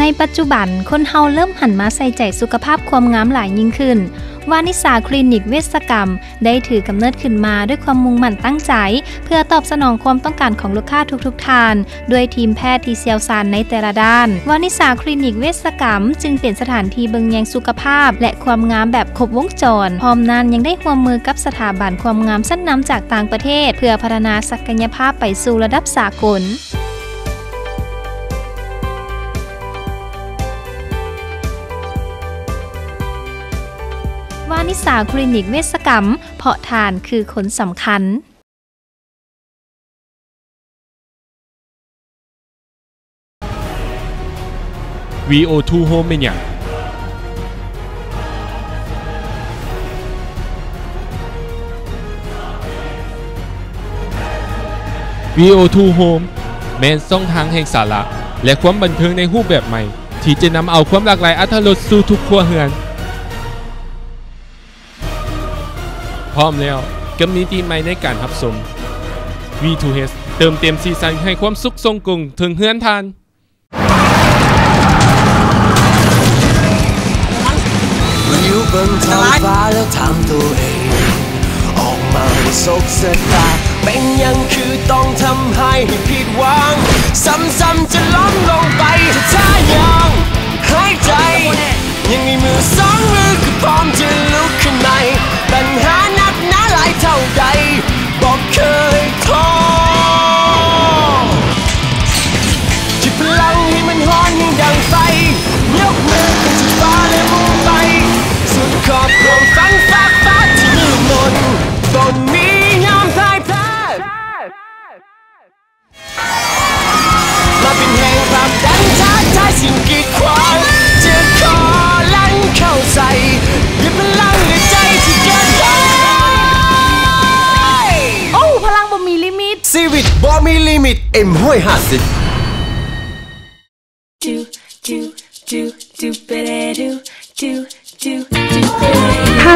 ໃນປັດຈຸບັນ, ຄົນເຮົາເລີ່ມຫັນມາໃສ່ໃຈສຸຂະພາບຄວາມງາມຫຼາຍຍິ່ງຂຶ້ນ. ວານິສາຄລີນິກເວດສະກຳ ໄດ້ຖືກຳເນີດຂຶ້ນມາດ້ວຍຄວາມມຸ່ງໝັ້ນຕັ້ງໃຈ ເພື່ອຕອບສະໜອງຄວາມຕ້ອງການຂອງລູກຄ້າທຸກໆທ່ານ ດ້ວຍທີມແພດທີ່ຊ່ຽວຊານໃນແຕ່ລະດ້ານ. ວານິສາຄລີນິກເວດສະກຳ ຈຶ່ງເປັນສະຖານທີ່ເບິ່ງແຍງສຸຂະພາບ ແລະ ຄວາມງາມແບບຄົບວົງຈອນ, ພ້ອມນັ້ນຍັງໄດ້ຮ່ວມມືກັບສະຖາບັນຄວາມງາມຊັ້ນນຳຈາກຕ່າງປະເທດ ເພື່ອພັດທະນາສັກກະຍະພາບໄປສູ່ລະດັບສາກົນ. ວານິສາຄລີນິກເວດສະກຳ ເພາະທ່ານຄືຄົນສຳຄັນ. ວີໂອທູໂຮມແມ່ນຫຍັງ? ວີໂອທູໂຮມ ແມ່ນຊ່ອງທາງແຫ່ງສາລະ ແລະ ຄວາມບັນເທີງໃນຮູບແບບໃໝ່ ທີ່ຈະນຳເອົາຄວາມຫຼາກຫຼາຍອັດຖະລົດສູ່ທຸກຄົວເຮືອນ. ພ້ອມແລ້ວກັບມິຕິໃໝ່ໃນການຮັບຊົມ. ວີທູເອັດ ເຕີມເຕັມສີສັນໃຫ້ຄວາມສຸກຊົງກົງເຖິງເຮືອນທ່ານ. ລິ້ວເບິ່ງທ້ອງຟ້າແລ້ວຖາມຕົວເອງ ອອກມາໃຫ້ສົບຊະຕາ ເປັນຫຍັງຄືຕ້ອງທຳໃຫ້ຜິດຫວັງ ຊ້ຳໆຈະລົ້ມລົງໄປ ຖ້າຍັງຫາຍໃຈ ຍັງມີມືສອງມື ກໍພ້ອມຈະລຸກຂຶ້ນໃໝ່ ບັນຫາໜັກໜາຫຼາຍເທົ່າໃດ ບໍ່ເຄີຍທໍ້. ຈູດພະລັງໃຫ້ມັນຮ້ອນໃຫ້ດັ່ງໄຟ ຍົກມືຂຶ້ນສູ່ຟ້າແລະມຸ່ງໄປ ສຸດຂອບຄວາມຝັນຟາກຟ້າທີ່ມືດມົນ ບໍ່ມີຍາມພ່າຍແພ້. ມາເປັນແຮງຜັກດັນທ້າທາຍສິ່ງກີດຂວາງ ຈະຂໍລັນເຂົ້າໃສ່ ດ້ວຍພະລັງແລະໃຈທີ່ເກີນຮ້ອຍ. ໂອ້ ພະລັງບໍ່ມີລິມິດ ຊີວິດບໍ່ມີລິມິດ ເອັມຮ້ອຍຫ້າສິບ. ພາ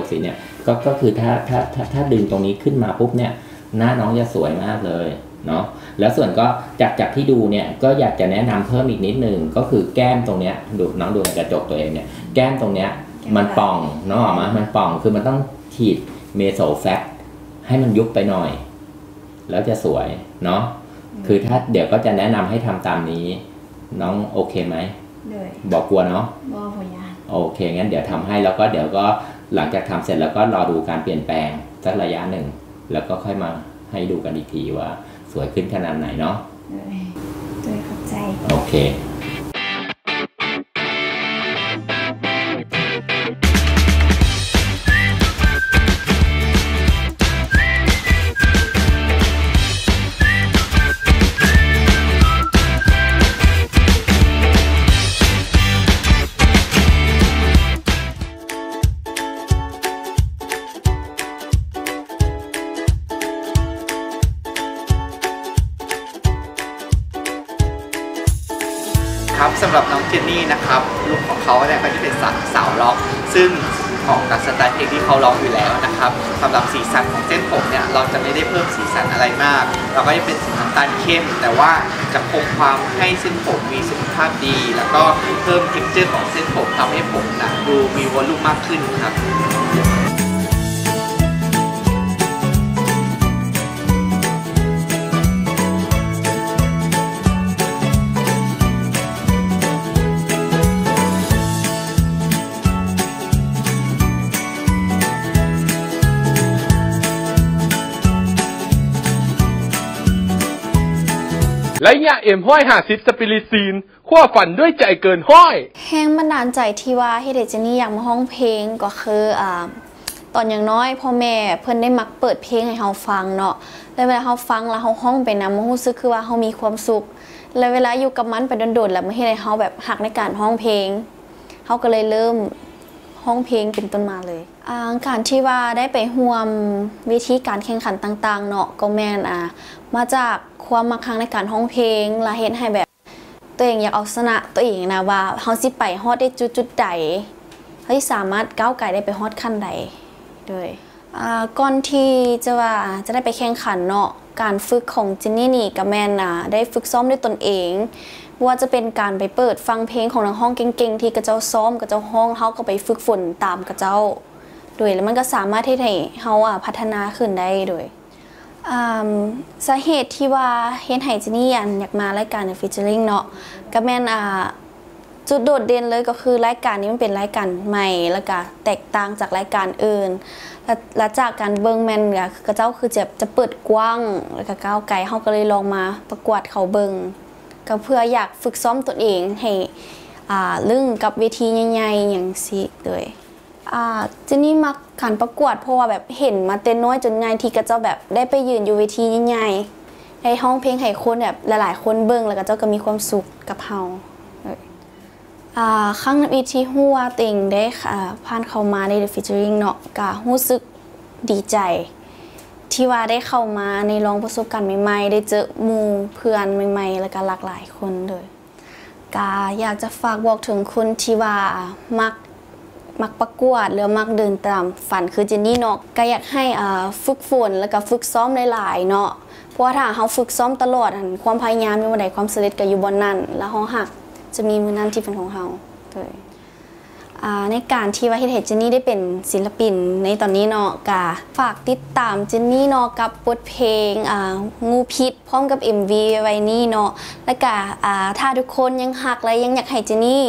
กสินเนี่ย ก็ ก็คือถ้า ถ้า ถ้า ถ้าดึงตรงนี้ขึ้นมาปุ๊บเนี่ย หน้าน้องจะสวยมากเลยเนาะ แล้วส่วนก็จาก จากที่ดูเนี่ย ก็อยากจะแนะนำเพิ่มอีกนิดนึง ก็คือแก้มตรงเนี้ย ดู น้องดูในกระจกตัวเองเนี่ย แก้มตรงเนี้ย แก้ม มันป่อง เนาะ มันป่อง คือมันต้องฉีด เมโซแฟต ให้มันยุบไปหน่อย แล้วจะสวยเนาะ อืม คือถ้า เดี๋ยวก็จะแนะนำให้ทำตามนี้ น้องโอเคไหม? โดย บ่กลัวเนาะ? บ่ บ่ย้าน โอเค งั้นเดี๋ยวทำให้ แล้วก็เดี๋ยวก็หลังจากทำเสร็จแล้วก็รอดูการเปลี่ยนแปลงสักระยะหนึ่ง แล้วก็ค่อยมาให้ดูกันอีกทีว่าสวยขึ้นขนาดไหนเนาะ? โดย โดย ขอบใจ โอเค ครับ สำหรับน้องเจนนี่นะครับ ลุคของเขาเนี่ยก็จะเป็นสาว สาวร็อก ซึ่งเหมาะกับสไตล์เพลงที่เขาร้องอยู่แล้วนะครับ สำหรับสีสันของเส้นผมเนี่ย เราจะไม่ได้เพิ่มสีสันอะไรมาก เราก็จะเป็นสีน้ำตาลเข้ม แต่ว่าจะคงความให้เส้นผมมีสุขภาพดี แล้วก็เพิ่มเท็กเจอร์ของเส้นผม ทำให้ผมน่ะดูมีวอลลุ่มมากขึ้นครับ ໄລຍະ ເອັມຮ້ອຍຫ້າສິບ ສະປິລິດຊີນ ຄວ້າຝັນດ້ວຍໃຈເກີນຮ້ອຍ. ແຮງບັນດານໃຈທີ່ວ່າເຮັດໃຫ້ເຈນນີ້ຢາກມາຮ້ອງເພງກໍຄື ອ່າ ຕອນຍັງນ້ອຍ ພໍ່ແມ່ເພິ່ນໄດ້ມັກເປີດເພງໃຫ້ເຮົາຟັງເນາະ ແລ້ວເວລາເຮົາຟັງ ແລ້ວເຮົາຮ້ອງໄປນຳ ມັນຮູ້ສຶກຄືວ່າເຮົາມີຄວາມສຸກ ແລ້ວເວລາຢູ່ກັບມັນໄປດົນໆ ແລ້ວມັນເຮັດໃຫ້ເຮົາແບບຮັກໃນການຮ້ອງເພງ ເຮົາກໍເລີຍເລີ່ມຮ້ອງເພງເປັນຕົ້ນມາເລີຍ. ອ່າ ການທີ່ວ່າໄດ້ໄປຮ່ວມເວທີການແຂ່ງຂັນຕ່າງໆເນາະ ກໍແມ່ນ ອ່າ ມາຈາກຄວາມມັກຮັກໃນການຮ້ອງເພງ ແລະ ເຮັດໃຫ້ແບບ ຕົວເອງຢາກເອົາຊະນະຕົວເອງນະ ວ່າເຮົາຊິໄປຮອດໄດ້ຈຸດໆໃດ ເຮົາຊິສາມາດກ້າວໄກໄດ້ໄປຮອດຂັ້ນໃດ. ໂດຍ ອ່າ ກ່ອນທີ່ຈະວ່າ ອ່າ ຈະໄດ້ໄປແຂ່ງຂັນເນາະ ການຝຶກຂອງເຈນນີ້ນີ້ກໍແມ່ນ ອ່າ ໄດ້ຝຶກຊ້ອມດ້ວຍຕົນເອງ ບໍ່ວ່າຈະເປັນການໄປເປີດຟັງເພງຂອງນັກຮ້ອງເກັ່ງໆ ທີ່ເຂົາເຈົ້າຊ້ອມ ເຂົາເຈົ້າຮ້ອງ ເຮົາກໍໄປຝຶກຝົນຕາມເຂົາເຈົ້າ ໂດຍ ແລ້ວມັນກໍສາມາດເຮັດໃຫ້ເຮົາ ອ່າ ພັດທະນາຂຶ້ນໄດ້ ໂດຍ ອ່າ ສາເຫດທີ່ວ່າເຮັດໃຫ້ເຈນນີ້ ອັນ ຢາກມາລາຍການ The Featuring ເນາະ ກໍແມ່ນ ອ່າ ຈຸດໂດດເດັ່ນເລີຍກໍຄືລາຍການນີ້ມັນເປັນລາຍການໃໝ່ ແລ້ວກະແຕກຕ່າງຈາກລາຍການອື່ນ ແລະ ແລະ ຈາກການເບິ່ງແມ່ນ ເຂົາເຈົ້າຄືຈະ ຈະເປີດກວ້າງ ແລ້ວກະກ້າວໄກ ເຮົາກໍເລີຍລອງມາປະກວດເຂົາເບິ່ງ ກໍເພື່ອຢາກຝຶກຊ້ອມຕົນເອງໃຫ້ ອ່າ ລຶ້ງກັບເວທີໃຫຍ່ໆ ຫຍັງຊີ້ ໂດຍ ອ່າ ເຈນນີ້ມັກການປະກວດ ເພາະວ່າແບບເຫັນມາແຕ່ນ້ອຍຈົນໃຫຍ່ ທີ່ເຂົາເຈົ້າແບບໄດ້ໄປຢືນຢູ່ເວທີໃຫຍ່ໆ ໄດ້ຮ້ອງເພງໃຫ້ຄົນແບບຫຼາຍໆຄົນເບິ່ງ ແລ້ວເຂົາເຈົ້າກໍມີຄວາມສຸກກັບເຮົາ. ອ່າ ຄັ້ງທຳອິດທີ່ຮູ້ວ່າຕົວເອງໄດ້ ອ່າ ຜ່ານເຂົ້າມາໃນ The Featuring ເນາະ ກໍຮູ້ສຶກດີໃຈ ທີ່ວ່າໄດ້ເຂົ້າມາໃນລອງປະສົບການໃໝ່ໆ ໄດ້ເຈີໝູ່ເພື່ອນໃໝ່ໆ ແລ້ວກໍຫຼາກຫຼາຍຄົນເລີຍ. ກະຢາກຈະຝາກບອກເຖິງຄົນທີ່ວ່າມັກ ມັກປະກວດ ຫຼືວ່າມັກເດີນຕາມຝັນຄືເຈນນີ້ເນາະ ກະຢາກໃຫ້ ເອີ ຝຶກຝົນ ແລ້ວກະຝຶກຊ້ອມຫຼາຍໆເນາະ ເພາະວ່າຖ້າເຮົາຝຶກຊ້ອມຕະຫຼອດຫັ້ນ ຄວາມພະຍາຍາມຢູ່ບ່ອນໃດ ຄວາມສຳເລັດກະຢູ່ບ່ອນນັ້ນ ແລ້ວເຮົາຫາກຈະມີມື້ນັ້ນທີ່ເປັນຂອງເຮົາ. ໂດຍ ອ່າ ໃນການທີ່ວ່າເຮັດໃຫ້ເຈນນີ້ໄດ້ເປັນສິນລະປິນໃນຕອນນີ້ເນາະ ກະຝາກຕິດຕາມເຈນນີ້ເນາະ ກັບບົດເພງ ອ່າ ງູພິດ ພ້ອມກັບເອັມວີໄວໆນີ້ເນາະ ແລ້ວກະ ອ່າ ຖ້າທຸກຄົນຍັງຮັກ ແລະ ຍັງຢາກໃຫ້ເຈນນີ້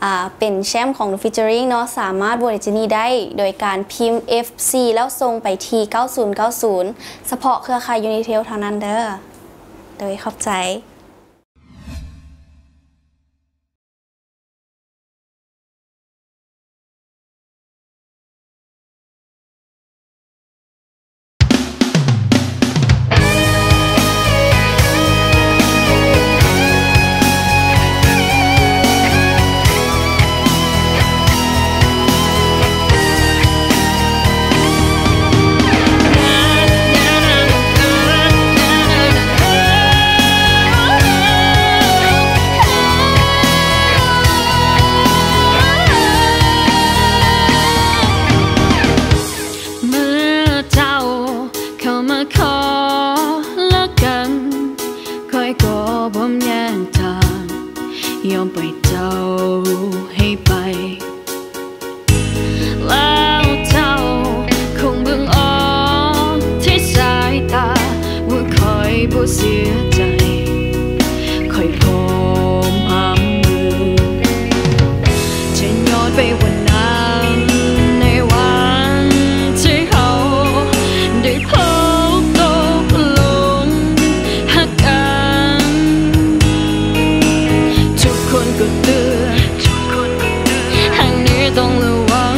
ອ່າ ເປັນແຊ້ມຂອງ The Featuring ເນາະ ສາມາດໂຫວດໃຫ້ເຈນນີ້ໄດ້ ໂດຍການພິມ ເອັຟຊີ ແລ້ວສົ່ງໄປທີ່ ເກົ້າສູນເກົ້າສູນ ສະເພາະເຄືອຂ່າຍ Unitel ເທົ່ານັ້ນເດີ. ໂດຍ ຂອບໃຈ. ເສຍໃຈ ຄ່ອຍພ້ອມຫາມມື ຈະຍ້ອນໄປວັນນັ້ນ ໃນວັນທີ່ເຮົາໄດ້ພົບຕົກລົງຮັກກັນ ທຸກຄົນກໍເຕືອນ ຮັກນີ້ຕ້ອງລະວັງ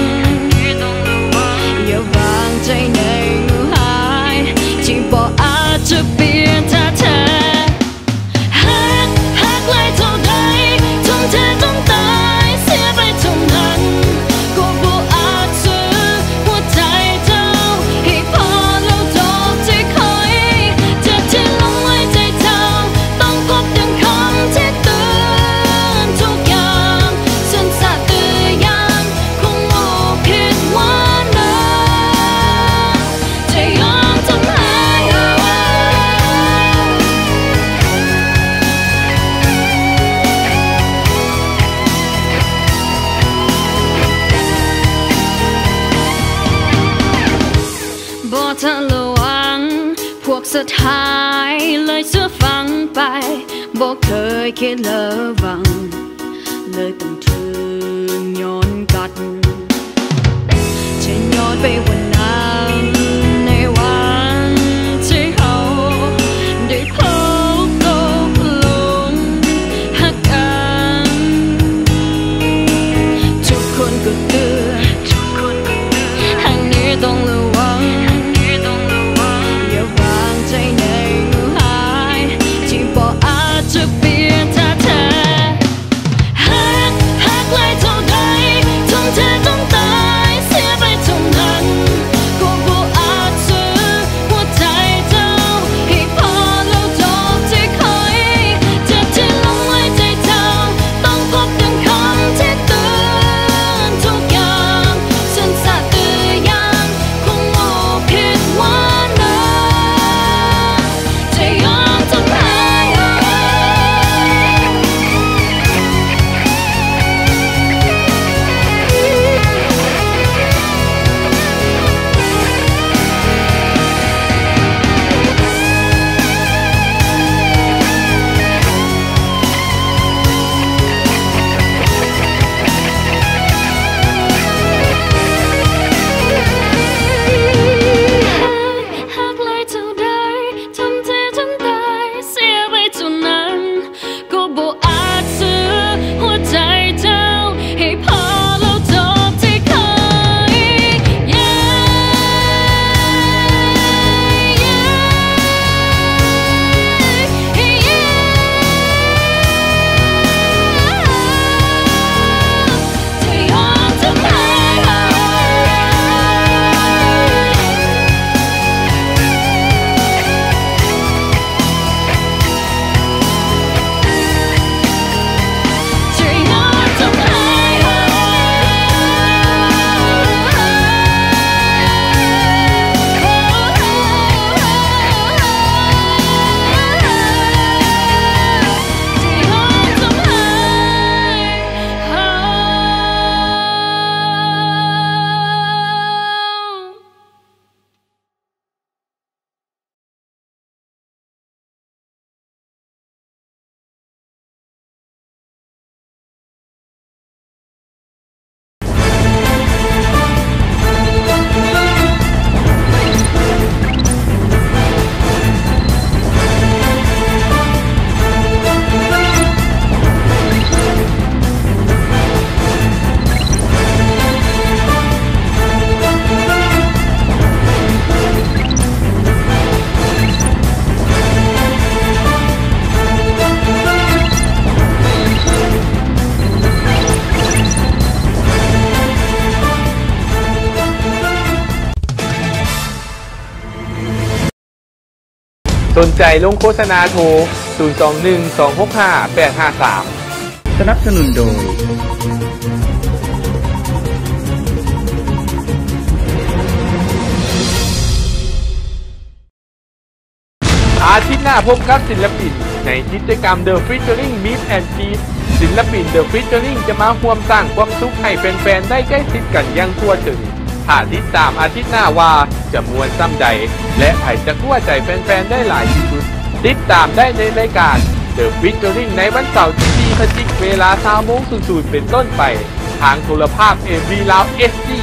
ຢ່າວາງໃຈໃນງູຮ້າຍ ທີ່ບໍ່ອາດຈະປ່ຽນທ່າແທ້. ຮັກ ຮັກຫຼາຍເທົ່າໃດ ທົ່ມເທຈົນຕາຍ ເສຍໄປເທົ່ານັ້ນ ກໍບໍ່ອາດຊື້ຫົວໃຈເຈົ້າ ໃຫ້ພໍແລ້ວດອກທີ່ຂ້ອຍ ເຈັບທີ່ຫຼົງໄວ້ໃຈເຈົ້າ ຕ້ອງພົບດັ່ງຄຳທີ່ເຕືອນທຸກຢ່າງ ສັນຊາດເຕືອນຢ່າງ ຄົງບໍ່ຜິດຫວັງເດີ ຈະຍອມທຳຮ້າຍເຮົາ ບໍ່ທັນລະວັງ ພວກສະຫາຍເລີຍເຊື່ອຟັງໄປ ບໍ່ເຄີຍຄິດລະວັງ ເລີຍຕ້ອງຖືກຍ້ອນກັດ ຈະຍ້ອນໄປວັນນັ້ນ ໃນວັນທີ່ເຮົາໄດ້ພົບຕົກລົງຮັກກັນ ທຸກຄົນກໍເຕືອນ ຮັກນີ້ຕ້ອງລະວັງ ຢ່າວາງໃຈໃນງູຮ້າຍ ທີ່ບໍ່ອາດຈະປ່ຽນທ່າແທ້ ຮັກ ຮັກຫຼາຍເທົ່າໃດ ທົ່ມເທຈົນຕາຍ ເສຍໄປເທົ່ານັ້ນ ກໍບໍ່ອາດຊື້ຫົວໃຈເຈົ້າ ໃຫ້ພໍແລ້ວດອກທີ່ຂ້ອຍ ເຈັບທີ່ຫຼົງໄວ້ໃຈເຈົ້າ ຕ້ອງພົບດັ່ງຄຳທີ່ເຕືອນທຸກຢ່າງ ສັນຊາດເຕືອນຢ່າງ ຄົງບໍ່ຜິດຫວັງເດີ ຈະຍອມທຳຮ້າຍເຮົາ ຮັກຫຼາຍເທົ່າໃດ ທຸ່ມເທຈົນຕາຍ ເສຍໄປເທົ່ານັ້ນ ກໍບໍ່ອາດຊື້ຫົວໃຈເຈົ້າ ໃຫ້ພໍແລ້ວດອກທີ່ຂ້ອຍ ເຢ້ ເຢ້ ເຢ້. ສົນໃຈລົງໂຄສະນາໂທ ສູນສອງໜຶ່ງ ສອງຫົກຫ້າ ແປດຫ້າສາມ. ສະໜັບສະໜູນໂດຍ ອາທິດໜ້າພົບກັບສິນລະປິນໃນກິດຈະກຳ The Featuring Meet and Greet. ສິນລະປິນ The Featuring ຈະມາຮ່ວມສ້າງຄວາມສຸກໃຫ້ແຟນໆ ໄດ້ໃກ້ຊິດກັນຢ່າງທົ່ວເຖິງ. ຖ້າຕິດຕາມອາທິດໜ້າວ່າຈະມ່ວນສ່ຳໃດ ແລະ ໃຜຈະກົວໃຈແຟນໆ ໄດ້ຫຼາຍທີ່ສຸດ. ຕິດຕາມໄດ້ໃນລາຍການ The Featuring ໃນວັນເສົາທີສີ່ ພະຈິກ ເວລາຊາວໂມງສູນສູນເປັນຕົ້ນໄປ ທາງໂທລະພາບ ເອັມ ວີ ລາວ ເອັດ ດີ